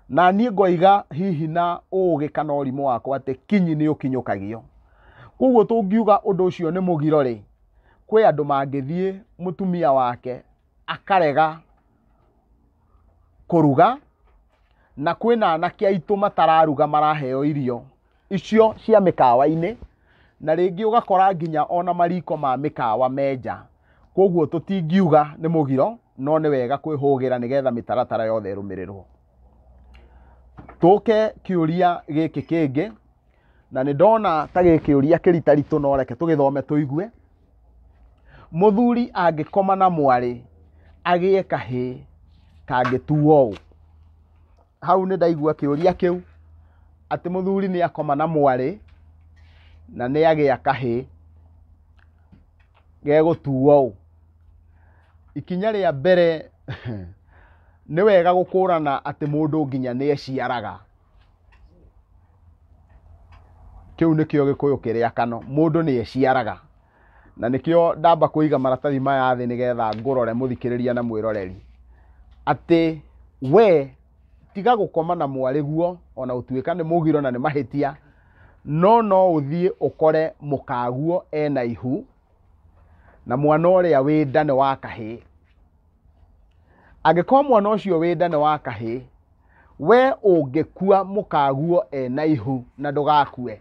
Na niĩ ngoiga hihi na ũgĩ kana ũrimũ wakwa atĩ kinyi nĩ ũkinyũkagio. Koguo tũngiuga ũndũ ũcio nĩ mũgiro rĩ, kwĩ andũ mangĩthiĩ mũtumia wake akarega kũruga, na kwĩna anake aitũ matararuga maraheo irio icio cia mĩkawa-inĩ, na rĩngĩ ũgakora nginya ona mariko ma mĩkawa me nja. Koguo tũtingiuga nĩ mũgiro, no nĩ wega kwĩhũgĩra nĩgetha mĩtaratara yothe ĩrũmĩrĩrwo. Tũke kĩũria gĩkĩ kĩngĩ, na nĩ ndona ta gĩ kĩũria kĩritaritũ no reke tũgĩthome tũigue. Mũthuri angĩkoma na mwarĩ agĩe kahĩĩ kangĩtuo ũ? Hau nĩ ndaigua kĩũria kĩu atĩ mũthuri nĩ akoma na mwarĩ na nĩ agĩa kahĩĩ gegũtuo ũ? Ikinya rĩa mbere nĩ wega gũkũrana atĩ mũndũ nginya nĩ eciaraga. Kĩu nĩkĩo gĩkũyũ kĩrĩa kano, mũndũ nĩ eciaraga. Na nĩkĩo ndamba kũiga maratathi maya thĩ nĩgetha ngũrore mũthikĩrĩria na mwĩroreri. Atĩ we tiga gũkoma na mwarĩguo ona gũtuĩka nĩ mũgiro na nĩ mahĩtia, no no ũthiĩ ũkore mũkaguo ena ihu na mwana ũrĩa wĩ nda nĩ wa kahĩĩ. Angĩkorwo mwana ũcio wĩ nda nĩ wa kahĩĩ, we ũngĩkua mũkaguo ena ihu na ndũgakue,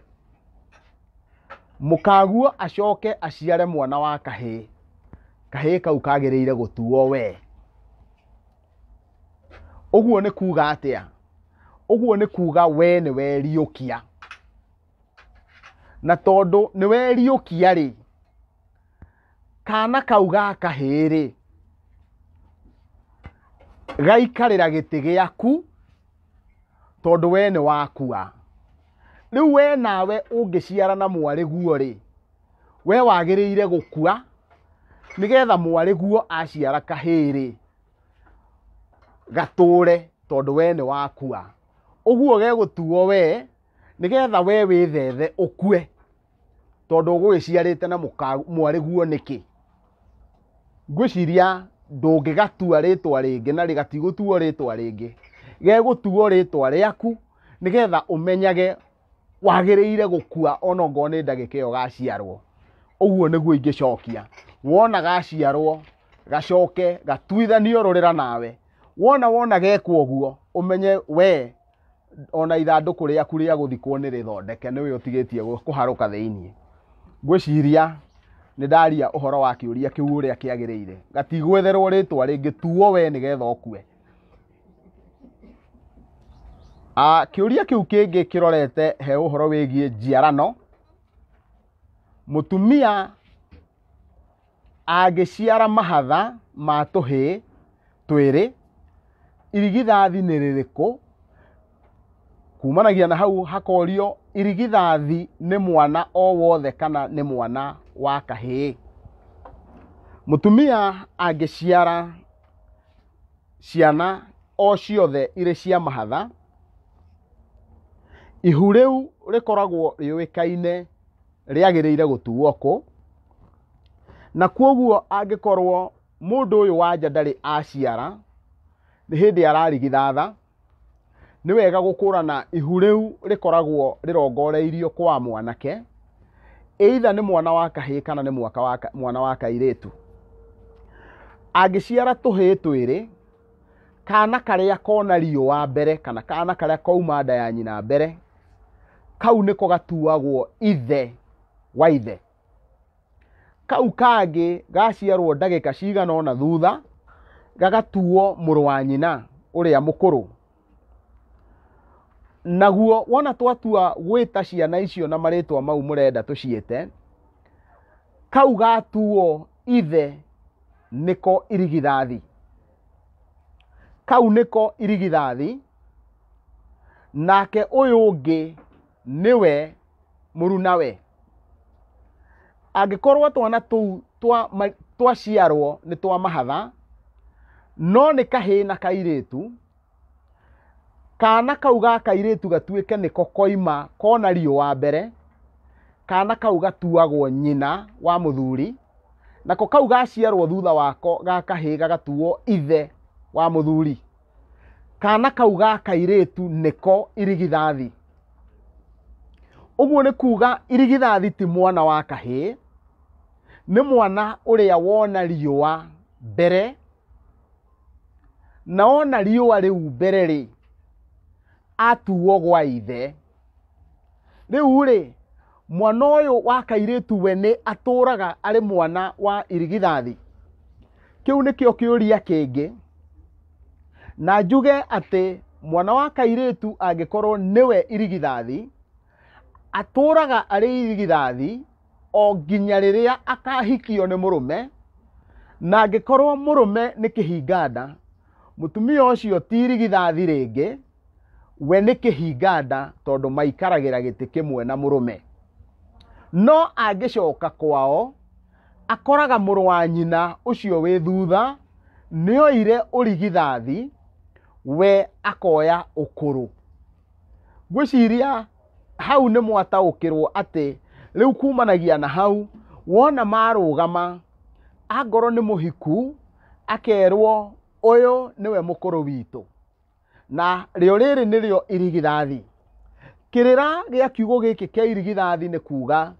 mũkaguo acoke aciare mwana wa kahĩĩ, kahĩĩ kau kagĩrĩire gũtuo we. Ũguo nĩ kuga atĩa? Ũguo nĩ kuga we nĩ weriũkia. Na tondũ nĩ weriũkia rĩ, kana kau ga kahĩĩ rĩ, gaikarĩra gĩtĩ gĩaku tondũ we nĩ wakua. Rĩu we nawe ũngĩciara na mwarĩguo rĩ, we wagĩrĩire gũkua nĩgetha mwarĩguo aciara kahĩĩ rĩ, gatũre tondũ we nĩ wakua. Ũguo gegũtuo we nĩgetha we wĩthethe ũkue tondũ ũgũgĩciarĩte na mwarĩguo nĩkĩ. Ngwĩciria ndũngĩgatua rĩtwa rĩngĩ na gatigũtuo rĩtwa rĩngĩ, gegũtuo rĩtwa rĩaku nĩgetha ũmenyage wagĩrĩire gũkua ona ongorwo nĩ ndagĩka ĩyo gaciarwo. Ũguo nĩguo ingĩcokia. Wona gaciarwo gacoke gatuithanio rũrĩra nawe. Wona wona gekwo ũguo ũmenye we ona ithandũkũ rĩaku rĩa gũthikwo nĩ rĩthondeke, nĩwe ũtigĩtie kũharũka thĩiniĩ. Ngwĩciria nĩ ndaria ũhoro wa kĩũria kĩu ũrĩa kĩagĩrĩire. Gatigwetherwo rĩtwa rĩngĩ, tuo we nĩgetha ũkue. Kĩũria kĩu kĩngĩ kĩrorete he ũhoro wĩgiĩ njiarano. Mũtumia angĩciara mahatha ma tũhĩĩ twĩrĩ, irigithathi nĩ rĩrĩkũ? Kumanagia na hau hakorio irigithathi nĩ mwana o wothe kana nĩ mwana wa kahĩĩ. Mũtumia angĩciara ciana o ciothe irĩ cia mahatha, ihu rĩu rĩkoragwo rĩũĩkaine rĩagĩrĩire gũtuo kũ, na kwoguo angĩkorwo mũndũ ũyũ wa nja ndarĩ aciara, nĩ hĩndĩ ararigithatha, nĩ wega gũkũrana ihu rĩu rĩkoragwo rĩrongoreirio kwa mwanake, either nĩ mwana wa kahĩĩ kana nĩ mwana wa kairĩtu. Angĩciara tũhĩĩ twĩrĩ, kana karĩa kona riũa mbere kana kana karĩa kauma nda ya nyina mbere, kau nĩko gatuagwo ithe wa ithe. Kau kangĩ gaciarwo ndagĩka cigana ũna thutha, gagatuo mũrũ wa nyina ũrĩa mũkũrũ. Naguo wona twatua gwĩta ciana icio na marĩtwa mau mũrenda tũciĩte, kau gatuo ithe nĩko irigithathi. Kau nĩko irigithathi, nake ũyũ ũngĩ nĩwe mũrunawe. Angĩkorwo twana tũu twaciarwo nĩ twa mahatha, No nĩ kahĩĩ na kairĩtu, kana kau ga kairĩtu gatuĩke nĩko koima kona riũa mbere, kana kau gatuagwo nyina wa mũthuri, nako kau gaciarwo thutha wako ga kahĩĩ gagatuo ithe wa mũthuri. Kana kau ga kairĩtu nĩko irigithathi. Ũguo nĩ kuga irigithathi ti mwana wa kahĩĩ, nĩ mwana ũrĩa wona riũa mbere, na wona riũa rĩu mbere rĩ, atuo gwa ithe. Rĩu rĩ, mwana ũyũ wa kairĩtu we nĩ atũraga arĩ mwana wa irigithathi. Kĩu nĩkĩo kĩũria kĩngĩ. Na njuge atĩ mwana wa kairĩtu angĩkorwo nĩwe irigithathi, atũraga arĩ irigithathi o nginya rĩrĩa akahikio nĩ mũrũme, na angĩkorwo mũrũme nĩ kĩhinganda, mũtumia ũcio ti irigithathi rĩngĩ, we nĩ kĩhinganda tondũ maikaragĩra gĩtĩ kĩmwe na mũrũme. No angĩcoka kwao, akoraga mũrũ wa nyina ũcio wĩ thutha nĩoire ũrigithathi, we akoya ũkũrũ. Ngwĩciria hau nĩ mwataũkĩrwo atĩ rĩu kumanagia na hau, wona marũgama, angorwo nĩ mũhiku, akerwo ũyũ nĩwe mũkũrũ witũ. Na rĩo rĩrĩ nĩrĩo irigithathi. Kĩrĩra gĩa kiugo gĩkĩ kĩa irigithathi nĩ kuga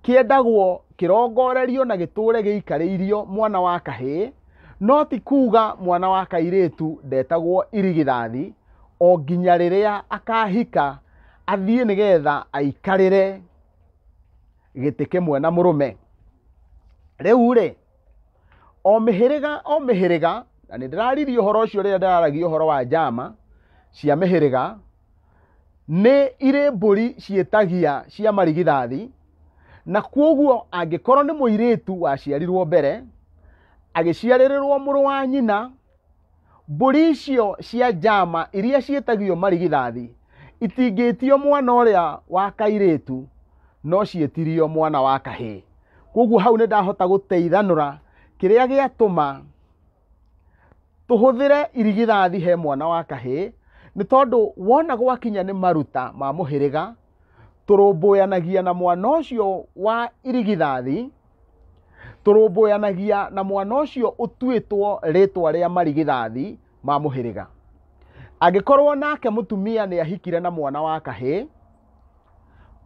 kĩendagwo kĩrongorerio na gĩtũre gĩikarĩirio mwana wa kahĩĩ, no ti kuga mwana wa kairĩtu ndetagwo irigithathi o nginya rĩrĩa akahika athiĩ nĩgetha aikarĩre gĩtĩ kĩmwe na mũrũme. Rĩu rĩ, o mĩhĩrĩga o mĩhĩrĩga, na nĩ ndĩraririe ũhoro ũcio rĩrĩa ndĩraragia ũhoro wa njama cia mĩhĩrĩga, nĩ irĩ mbũri ciĩtagia cia marigithathi, na kwoguo angĩkorwo nĩ mũirĩtu waciarirwo mbere, agĩciarĩrĩrwo mũrũ wa nyina, mbũri icio cia njama iria ciĩtagio marigithathi itingĩtio mwana ũrĩa wa kairĩtu, no ciĩtirio mwana wa kahĩĩ. Kwoguo hau nĩ ndahota gũteithanũra kĩrĩa gĩatũma tũhũthĩre irigithathi he mwana wa kahĩĩ, nĩ tondũ wona gwakinya nĩ maruta ma mũhĩrĩga, tũrũmbũyanagia na mwana ũcio wa irigithathi, tũrũmbũyanagia na mwana ũcio ũtuĩtwo rĩtwa rĩa marigithathi ma mũhĩrĩga. Angĩkorwo nake mũtumia nĩ ahikire na mwana wa kahĩĩ,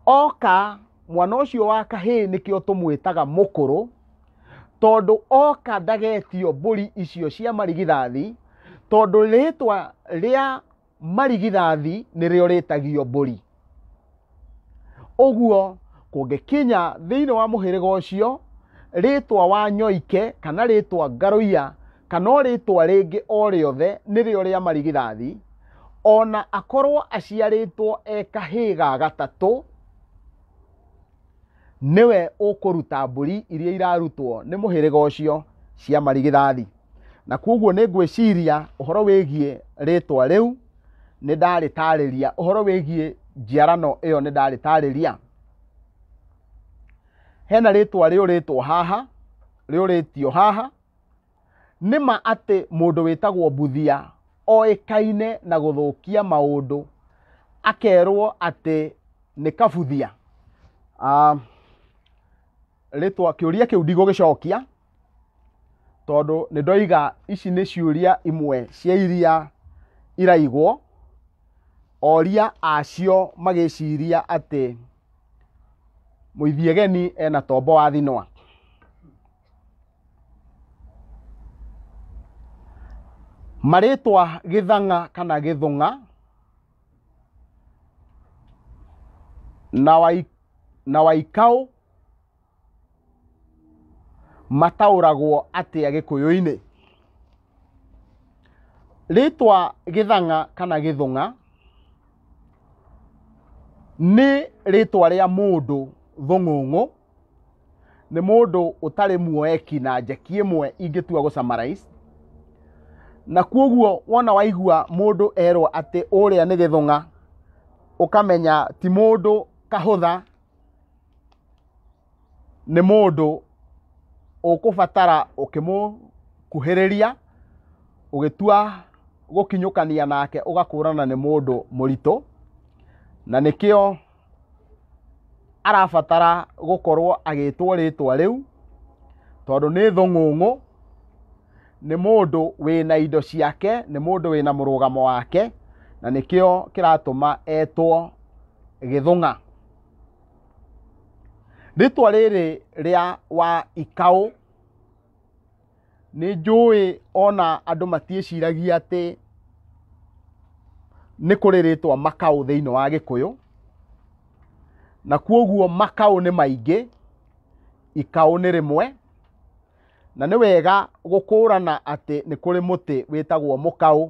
oka mwana ũcio wa kahĩĩ nĩkĩo tũmwĩtaga mũkũrũ, tondũ oka ndagetio mbũri icio cia marigithathi, tondũ rĩtwa rĩa marigithathi nĩrĩo rĩtagio mbũri. Ũguo kũngĩkinya thĩinĩ wa mũhĩrĩga ũcio, rĩtwa wa Nyoike kana rĩtwa Ngaruiya kana o rĩtwa rĩngĩ o rĩothe nĩrĩo rĩa marigithathi, ona akorwo aciarĩtwo e kahĩĩ ga gatatũ, nĩwe ũkũruta mbũri iria irarutwo nĩ mũhĩrĩga ũcio cia marigithathi. Na kwoguo nĩ ngwĩciria ũhoro wĩgiĩ rĩtwa rĩu nĩ ndarĩtarĩria, ũhoro wĩgiĩ njiarano ĩyo nĩ ndarĩtarĩria. Hena rĩtwa rĩũrĩtwo haha, rĩũrĩtio haha, nĩ ma atĩ mũndũ wĩtagwo Mbuthia oĩkaine na gũthũkia maũndũ, akerwo atĩ nĩ kabuthia. Rĩtwa kĩũria kĩu ndigũgĩcokia, tondũ nĩ ndoiga ici nĩ ciũria imwe cia iria iraigwo, oria acio magĩciria atĩ mũithiegeni ena tombo wa thinwa. Marĩtwa gĩthang'a kana gĩthũng'a na waikaũ mataũragwo atĩa gĩkũyũ-inĩ? Rĩtwa gĩthang'a kana gĩthũng'a nĩ rĩtwa rĩa mũndũ thũng'ũng'ũ, nĩ mũndũ ũtarĩ muoeki na njeki ĩmwe ingĩtua gũ summarize. Na kwoguo wona waigua mũndũ erwo atĩ ũrĩa nĩ gĩthũng'a, ũkamenya ti mũndũ kahũtha, nĩ mũndũ ũkũbatara ũkĩmũkuhĩrĩria, Ũgĩtua gũkinyũkania nake ũgakũrana nĩ mũndũ mũritũ, na nĩkĩo arabatara gũkorwo agĩtwo rĩtwa rĩu, tondũ nĩ thũng'ũng'ũ, nĩ mũndũ wĩna indo ciake, nĩ mũndũ wĩna mũrũgamo wake, na nĩkĩo kĩratũma etwo Gĩthũng'a. Rĩtwa rĩrĩ rĩa wa ikaũ, nĩ njũĩ ona andũ matiĩciragia atĩ nĩ kũrĩ rĩtwa makaũ thĩinĩ wa gĩkũyũ, na kwoguo makaũ nĩ maingĩ, ikaũ nĩ rĩmwe, na nĩ wega gũkũrana atĩ nĩ kũrĩ mũtĩ wĩtagwo mũkaũ,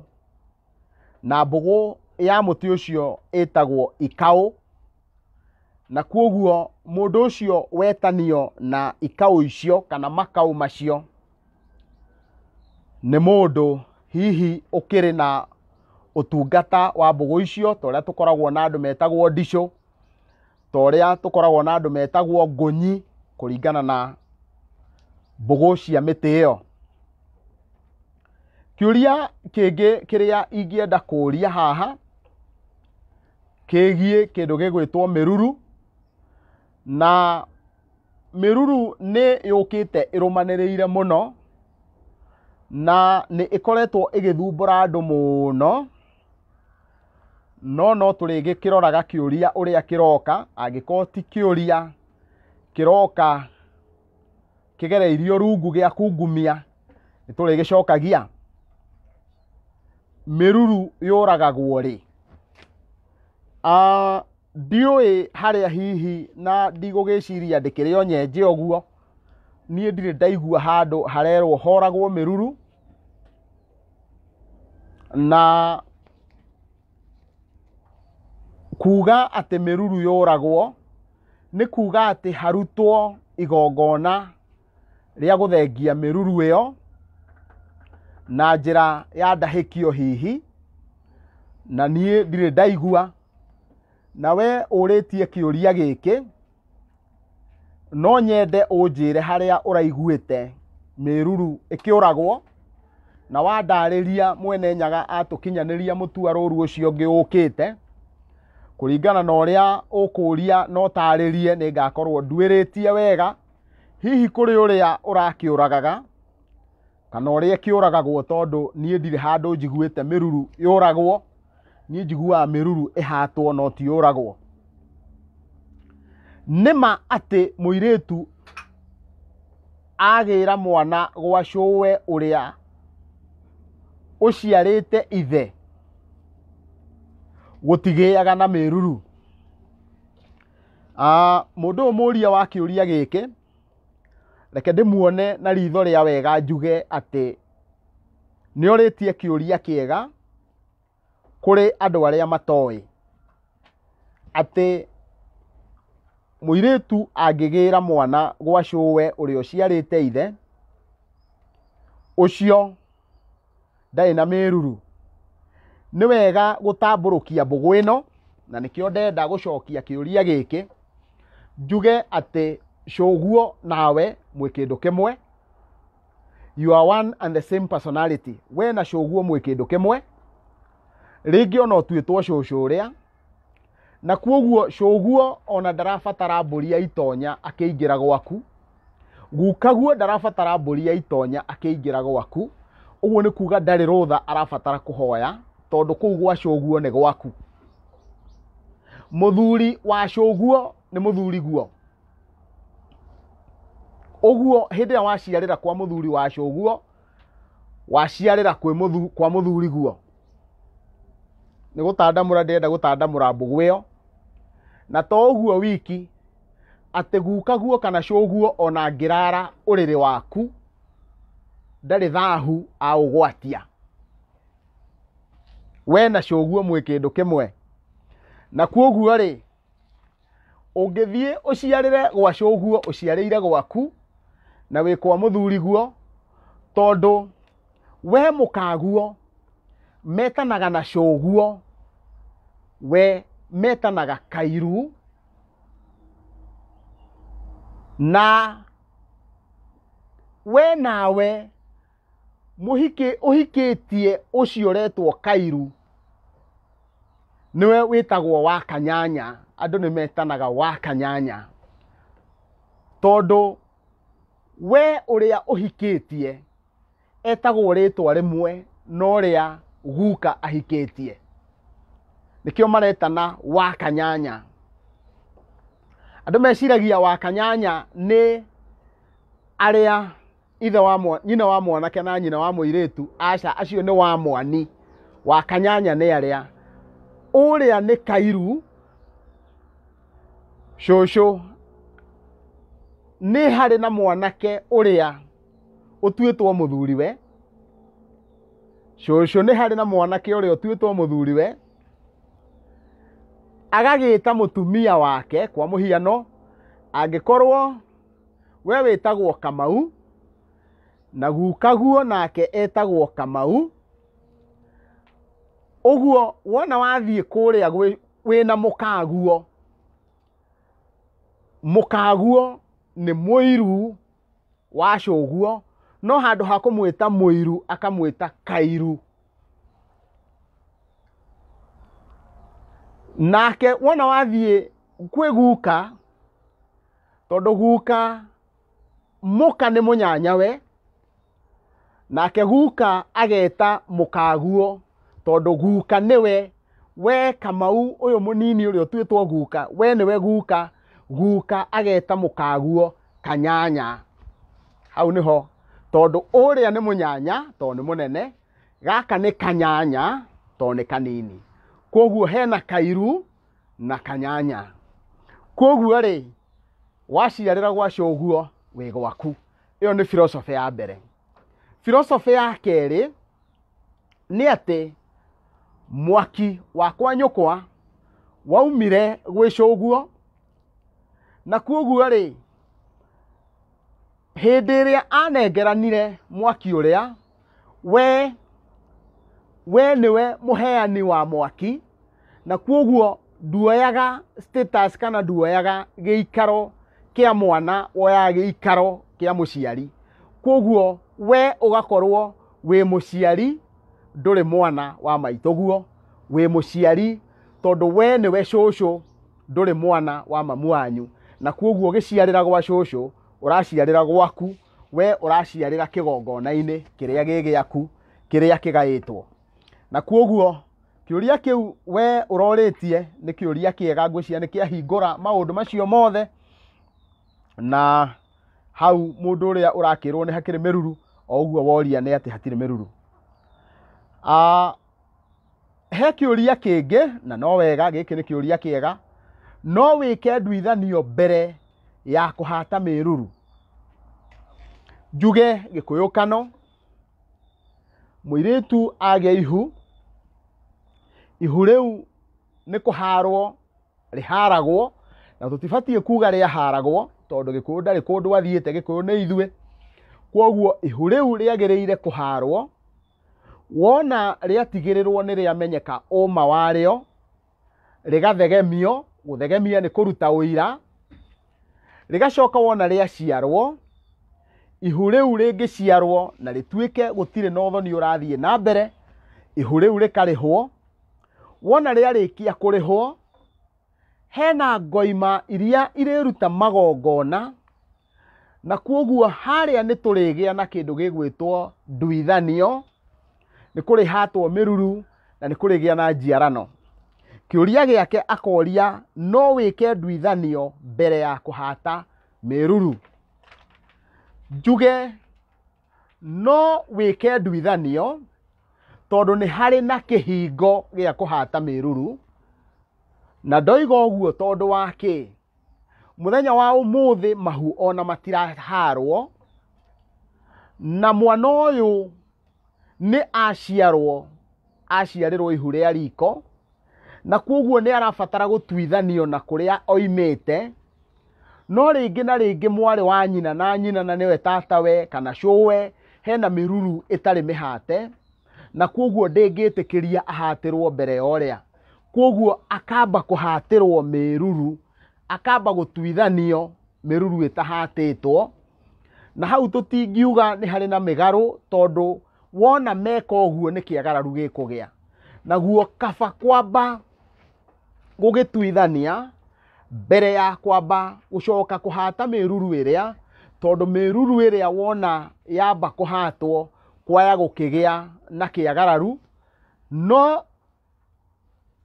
na mbũgũ ya mũtĩ ũcio ĩtagwo ikaũ, na kwoguo mũndũ ũcio wetanio na ikaũ icio kana makaũ macio, nĩ mũndũ hihi ũkĩrĩ na ũtungata wa mbũgũ icio, ta ũrĩa tũkoragwo na andũ metagwo ndicũ, ta ũrĩa tũkoragwo na andũ metagwo ngũnyi, kũringana na mbũgũ cia mĩtĩ ĩyo. Kĩũria kĩngĩ kĩrĩa ingĩenda kũria haha, kĩgiĩ kĩndũ gĩgwĩtwo mĩruru, na mĩruru nĩ yũkĩte ĩrũmanĩrĩire mũno, na nĩ ĩkoretwo ĩgĩthumbũra andũ mũno, no no tũrĩgĩkĩroraga kĩũria ũrĩa kĩroka, angĩkorwo ti kĩũria kĩroka kĩgereirio rungu gĩa kungumia, nĩ tũrĩgĩcokagia. Mĩruru yũragagwo rĩ? Ndiũĩ harĩa hihi na ndigũgĩciria ndĩkĩrĩ o nyenje ũguo, niĩ ndirĩ ndaigua handũ harerwo horagwo mĩruru, na kuga atĩ mĩruru yũragwo, nĩ kuga atĩ harutwo igongona rĩa gũthengia mĩruru ĩyo, na njĩra ya ndahĩkio hihi, na niĩ ndirĩ ndaigua. Na we ũrĩtie kĩũria gĩkĩ, no nyende ũnjĩre harĩa ũraiguĩte mĩruru ĩkĩũragwo, na wandarĩria mwene Nyaga atũkinyanĩria mũtua rũru ũcio ũngĩ ũkĩte, kũringana na ũrĩa ũkũria na ũtarĩrie, nĩngakorwo nduĩrĩtie wega, hihi kũrĩ ũrĩa ũrakĩũragaga, kana ũrĩa ĩkĩũragagwo, tondũ niĩ ndirĩ handũ njiguĩte mĩruru yũragwo, niĩ njiguaga mĩruru ĩhatwo no ti yũragwo. Nĩma atĩ mũirĩtu agĩra mwana gwa cũwe ũrĩa ũciarĩte ithe, gũtigĩaga na mĩruru. Mũndũ ũyũ mũria wa kĩũria gĩkĩ, reke ndĩmuone na ritho rĩa wega njuge atĩ nĩorĩtie kĩũria kĩega kũrĩ andũ arĩa matoĩ, atĩ mũirĩtu angĩgĩra mwana gwa cũwe ũrĩa ũciarĩte ithe, ũcio ndarĩ na mĩruru. Nĩ wega gũtambũrũkia mbũgũ ĩno, na nĩkĩo ndenda gũcokia kĩũria gĩkĩ, njuge atĩ cũguo nawe mwĩ kĩndũ kĩmwe, you are one and the same personality. We na cũguo mwĩ kĩndũ kĩmwe, rĩngĩ ona ũtuĩtwo cũcũ ũrĩa, na kwoguo cũguo ona ndarabatara mbũri ya itonya akĩingĩra gwaku, gukaguo ndarabatara mbũri ya itonya akĩingĩra gwaku, ũguo nĩ kuga ndarĩ rũtha arabatara kũhoya, tondũ kũu gwa cũguo nĩ gwaku. Mũthuri wa cũguo nĩ mũthuri guo. Ũguo hĩndĩ ĩrĩa waciarĩra kwa mũthuri wa cũguo, waciarĩra kwa mũthuri guo. Nĩ gũtandamũra ndĩrenda gũtandamũra mbũgũ ĩyo. Na to ũguo wiki, atĩ gukaguo kana cũguo ona angĩrara ũrĩrĩ waku, ndarĩ thahu aũgwatia. We na cũguo mwĩ kĩndũ kĩmwe. Na kwoguo rĩ, ũngĩthiĩ ũciarĩre gwa cũguo, ũciarĩire gwaku, na wĩ kwa mũthuri guo, tondũ we mũkaguo metanaga na cũguo, we metanaga kairu, na we nawe Mũhiki ũhikĩtie ũcio ũretwo Kairu nĩwe wĩtagwo wa Kanyanya. Andũ nĩ metanaga wa Kanyanya tondũ we ũrĩa ũhikĩtie etagwo rĩtwa rĩmwe na ũrĩa guka ahikĩtie, nĩkĩo maretana wa Kanyanya. Andũ meciragia wa Kanyanya nĩ arĩa ithe wa mwa, nyina wa mwanake na nyina wa mũirĩtu. Aca, acio nĩ wa mwani. Wa Kanyanya nĩ arĩa ũrĩa nĩ Kairu cũcũ, nĩ harĩ na mwanake ũrĩa ũtuĩtwo mũthuriwe. Cũcũ nĩ harĩ na mwanake ũrĩa ũtuĩtwo mũthuriwe, agagĩta mũtumia wake. Kwa mũhiano, angĩkorwo we wĩtagwo Kamau na gukaguo nake etagwo Kamau, ũguo wona wathiĩ kũrĩa wĩna mũkaguo, mũkaguo nĩ mũiru wa cũguo, no handũ ha kũmwĩta mũiru akamwĩta Kairu. Nake wona wathiĩ kwĩ guka, tondũ guka mũka nĩ mũnyanyawe, nake guka ageta mũkaguo, tondũ guka nĩwe we Kamau ũyũ mũnini ũrĩa ũtuĩtwo guka, we nĩwe guka, guka ageta mũkaguo Kanyanya. Hau nĩho, tondũ ũrĩa nĩ mũnyanya tondũ nĩ mũnene, gaka nĩ Kanyanya tondũ nĩ kanini. Koguo hena Kairu na Kanyanya. Koguo rĩ, waciarĩra gwa cũguo wĩ gwaku. Ĩyo nĩ philosophy ya mbere. Philosophy ya kerĩ nĩ atĩ mwaki wa kwa nyũkwa waumire gwĩ cũguo, na koguo rĩ, hĩndĩ ĩrĩa anengeranire mwaki ũrĩa, we nĩwe mũheani wa mwaki, na koguo nduoyaga status kana nduoyaga gĩikaro kĩa mwana, woyaga gĩikaro kĩa mũciari. Koguo we ũgakorwo wĩ mũciari, ndũrĩ mwana wa maitũguo, wĩ mũciari tondũ we nĩwe cũcũ, ndũrĩ mwana wa mamu wanyu. Na koguo ũgĩciarĩra gwa cũcũ, ũraciarĩra gwaku, we ũraciarĩra kĩgongona-inĩ kĩrĩa gĩ gĩaku, kĩrĩa kĩgaĩtwo. Na koguo kĩũria kĩu we ũrorĩtie nĩ kĩũria kĩega, ngwĩciria nĩ kĩahingũra maũndũ macio mothe. Na hau mũndũ ũrĩa ũrakĩrwo nĩ hakĩrĩ mĩruru, o ũguo woria nĩ atĩ hatirĩ mĩruru. He kĩũria kĩngĩ, na no wega, gĩkĩ nĩ kĩũria kĩega. No wĩke nduithanio mbere ya kũhata mĩruru? Njuge Gĩkũyũ kano, mũirĩtu agĩa ihu, ihu rĩu nĩ kũharwo rĩharagwo, na tũtibatiĩ kuga rĩaharagwo tondũ Gĩkũyũ ndarĩ kũndũ athiĩte, Gĩkũyũ nĩ ithuĩ. Koguo ihu rĩu rĩagĩrĩire kũharwo, wona rĩatigĩrĩrwo nĩ rĩamenyeka ũma warĩo, rĩgathegemio. Gũthegemia nĩ kũruta ũira. Rĩgacoka wona rĩaciarwo, ihu rĩu rĩngĩciarwo na rĩtuĩke gũtirĩ na ũthoni ũrathiĩ na mbere, ihu rĩu rĩkarĩhwo. Wona rĩarĩkia kũrĩhwo, hena ngoima iria irĩruta magongona, na koguo harĩa nĩ tũrĩgĩa na kĩndũ gĩgwĩtwo nduithanio, nĩ kũrĩhatwo mĩruru na nĩ kũrĩgĩa na njiarano. Kĩũria gĩake akoria, no wĩke nduithanio mbere ya kũhata mĩruru? Njuge no wĩke nduithanio tondũ nĩ harĩ na kĩhingo gĩa kũhata mĩruru, na ndoiga ũguo tondũ wa kĩ? Mũthenya wa ũmũthĩ mahu ona matiraharwo, na mwana ũyũ nĩ aciarwo, aciarĩrwo ihu rĩa riko, na koguo nĩ arabatara gũtuithanio na kũrĩa oimĩte. No rĩngĩ na rĩngĩ mwarĩ wa nyina na nyina na nĩwe tatawe kana cũwe, hena mĩruru ĩtarĩ mĩhate, na koguo ndĩngĩtĩkĩria ahatĩrwo mbere ya ũrĩa. Koguo akamba kũhatĩrwo mĩruru, akamba gũtuithanio mĩruru ĩtahatĩtwo, na hau tũtingiuga nĩ harĩ na mĩgarũ, tondũ Wona meka ũguo nĩ kĩagararu gĩkũgĩa. Naguo kaba kwamba gũgĩtuithania mbere ya kwamba gũcoka kũhata mĩruru ĩrĩa, tondũ mĩruru ĩrĩa wona yamba kũhatwo kwaya gũkĩgĩa na kĩagararu. No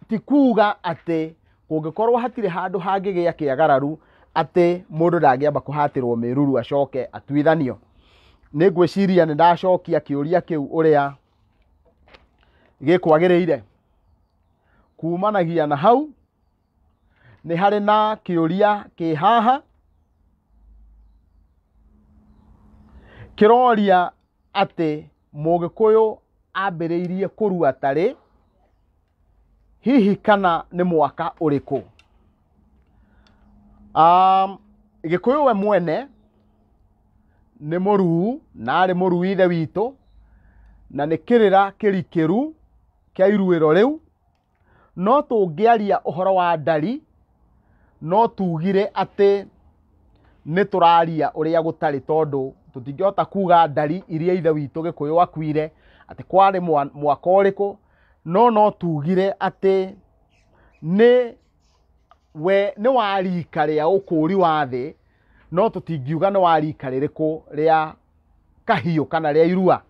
ti kuga atĩ kũngĩkorwo hatirĩ handũ hangĩgĩa kĩagararu atĩ mũndũ ndangĩamba kũhatĩrwo mĩruru acoke atuithanio. Nĩ ngwĩciria nĩ ndacokia kĩũria kĩu ũrĩa gĩkwagĩrĩire. Kumanagia na hau nĩ harĩ na kĩũria kĩ haha kĩroria atĩ Mũgĩkũyũ ambĩrĩirie kũrua tarĩ hihi kana nĩ mwaka ũrĩkũ? Gĩkũyũ we mwene nĩ mũruu na arĩ mũruu ithe witũ, na nĩ kĩrĩra kĩrikĩru kĩa iruĩro rĩu. No tũngĩaria ũhoro wa ndari, no tugire atĩ nĩ tũraria ũrĩa gũtarĩ, tondũ tũtingĩhota kuga ndari iria ithe witũ Gĩkũyũ akuire atĩ kwarĩ mwaka ũrĩkũ, no no tugire atĩ nĩ we nĩ wa rika rĩa ũkũri wa thĩ, no tũtingiuga nĩ wa rika rĩrĩkũ rĩa kahiũ kana rĩa irua.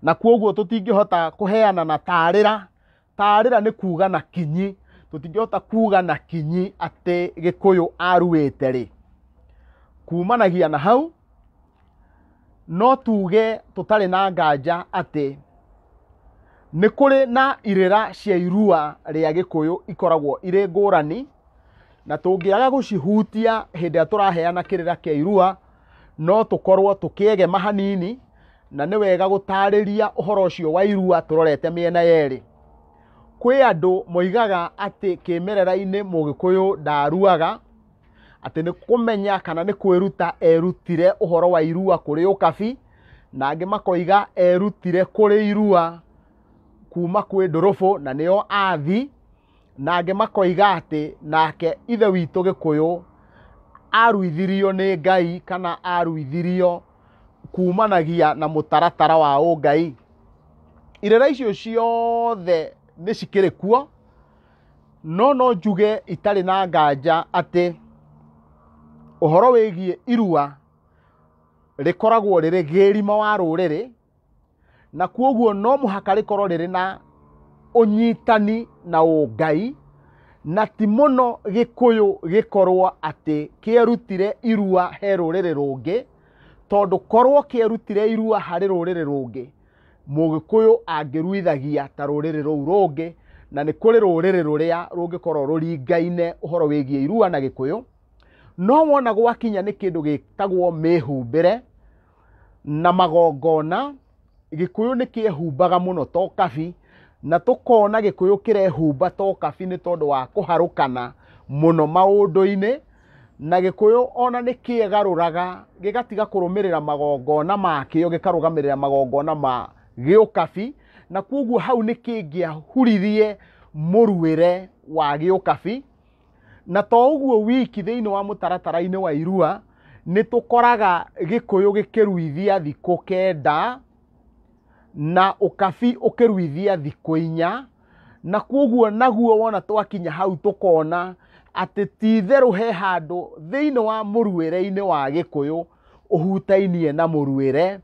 Na kwoguo tũtingĩhota kũheana na tarĩra. Tarĩra nĩ kuga na kinyi, tũtingĩhota kuga na kinyi atĩ Gĩkũyũ aruĩte rĩ. Kumanagia na hau no tuge tũtarĩ na nganja atĩ nĩ kũrĩ na irĩra cia irua rĩa Gĩkũyũ ikoragwo irĩ ngũrani, na tũngĩaga gũcihutia hĩndĩ ĩrĩa tũraheana kĩrĩra kĩa irua no tũkorwo tũkĩegema hanini, na nĩ wega gũtarĩria ũhoro ũcio wa irua tũrorete mĩena yerĩ. Kwĩ andũ moigaga atĩ kĩmerera-inĩ Mũgĩkũyũ ndaruaga, atĩ nĩ kũmenya kana nĩ kwĩruta erutire ũhoro wa irua kũrĩ ũkabi, na angĩ makoiga erutire kũrĩ irua kuma kwĩ ndũrũbũ na nĩo athi, na angĩ makoiga atĩ nake ithe witũ Gĩkũyũ aruithirio nĩ Ngai kana aruithirio kumanagia na mũtaratara wa ũngai. Irĩra icio ciothe nĩ cikĩrĩ kuo, no no njuge itarĩ na nganja atĩ ũhoro wĩgiĩ irua rĩkoragwo rĩrĩ gĩrima wa rũrĩrĩ, na kwoguo no mũhaka rĩkorwo rĩrĩ na ũnyitani na ũngai, na ti mũno Gĩkũyũ gĩkorwo atĩ kĩerutire irua he rũrĩrĩ rũngĩ, tondũ korwo kĩerutire irua harĩ rũrĩrĩ rũngĩ, Mũgĩkũyũ angĩruithagia ta rũrĩrĩ rũu rũngĩ, na nĩ kũrĩ rũrĩrĩ rũrĩa rũngĩkorwo rũringaine ũhoro wĩgiĩ irua na Gĩkũyũ. No wona gwakinya nĩ kĩndũ gĩtagwo mĩhumbĩre na magongona, Gĩkũyũ nĩ kĩehumbaga mũno ta ũkabi, na tũkona Gĩkũyũ kĩrehumba ta ũkabi nĩ tondũ wa kũharũkana mũno maũndũ-inĩ, na Gĩkũyũ ona nĩ kĩegarũraga gĩgatiga kũrũmĩrĩra magongona makĩo, gĩkarũgamĩrĩra magongona ma gĩũkabi, na kwoguo hau nĩ kĩngĩahuririe mũruĩre wa gĩũkabi. Na to ũguo wiki, thĩinĩ wa mũtaratara-inĩ wa irua nĩ tũkoraga Gĩkũyũ gĩkĩruithia thikũ 9 na ũkabi ũkĩruithia thikũ 4, na kwoguo naguo wona twakinya hau tũkona atĩ ti itherũ he handũ thĩinĩ wa mũruĩre-inĩ wa Gĩkũyũ ũhutainie na mũruĩre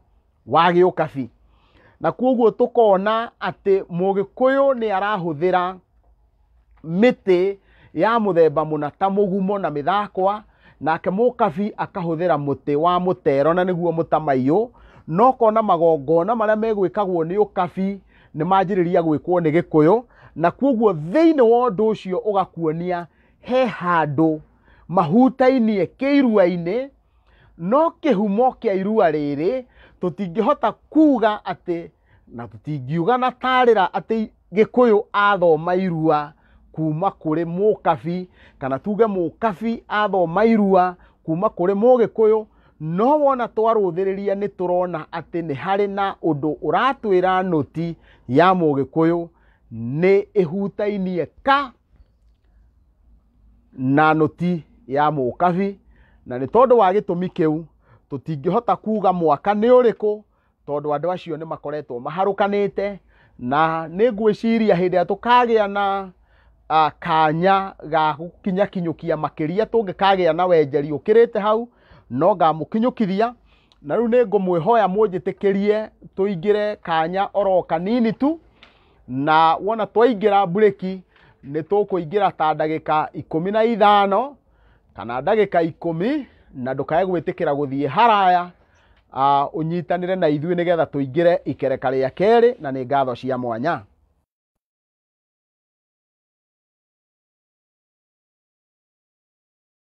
wa gĩũkabi. Na kwoguo tũkona atĩ Mũgĩkũyũ nĩ arahũthĩra mĩtĩ ya mũthemba mũna ta mũgumo na mĩthakwa, nake mũkabi akahũthĩra mũtĩ wa mũtero na nĩguo mũtamaiyũ. No kona magongona marĩa megwĩkagwo nĩ ũkabi nĩ manjĩrĩria gwĩkwo nĩ Gĩkũyũ, na kwoguo thĩinĩ wa ũndũ ũcio ũgakuonia he handũ mahutainie kĩirua-inĩ, no kĩhumo kĩa irua rĩrĩ tũtingĩhota kuga atĩ, na tũtingiuga na tarĩra atĩ Gĩkũyũ athoma irua kuma kũrĩ mũkabi, kana tuge mũkabi athoma irua kuma kũrĩ Mũgĩkũyũ. No wona twarũthĩrĩria nĩ tũrona atĩ nĩ harĩ na ũndũ ũratwĩra nũti ya Mũgĩkũyũ nĩ ĩhutainie ka na nũti ya mũkabi, na nĩ tondũ wa gĩtũmi kĩu tũtingĩhota kuga mwaka nĩ ũrĩkũ, Tondũ andũ acio nĩ makoretwo maharũkanĩte, na nĩ ngwĩciria hĩndĩ ĩrĩa tũkagĩa na kanya ga gũkinyakinyũkia makĩria, tũngĩkagĩa na wenjeri ũkĩrĩte hau, no ngamũkinyũkithia. Na rĩu nĩ ngũmwĩhoya mũnjĩtĩkĩrie tũingĩre kanya oro kanini tu, na wona twaingĩra mburĩki nĩ tũkũingĩra ta ndagĩka 15 kana ndagĩka 10, na ndũkae gwĩtĩkĩra gũthiĩ haraya, ũnyitanĩre na ithuĩ nĩgetha tũingĩre ikereka rĩa kerĩ, na nĩ ngatho cia mwanya.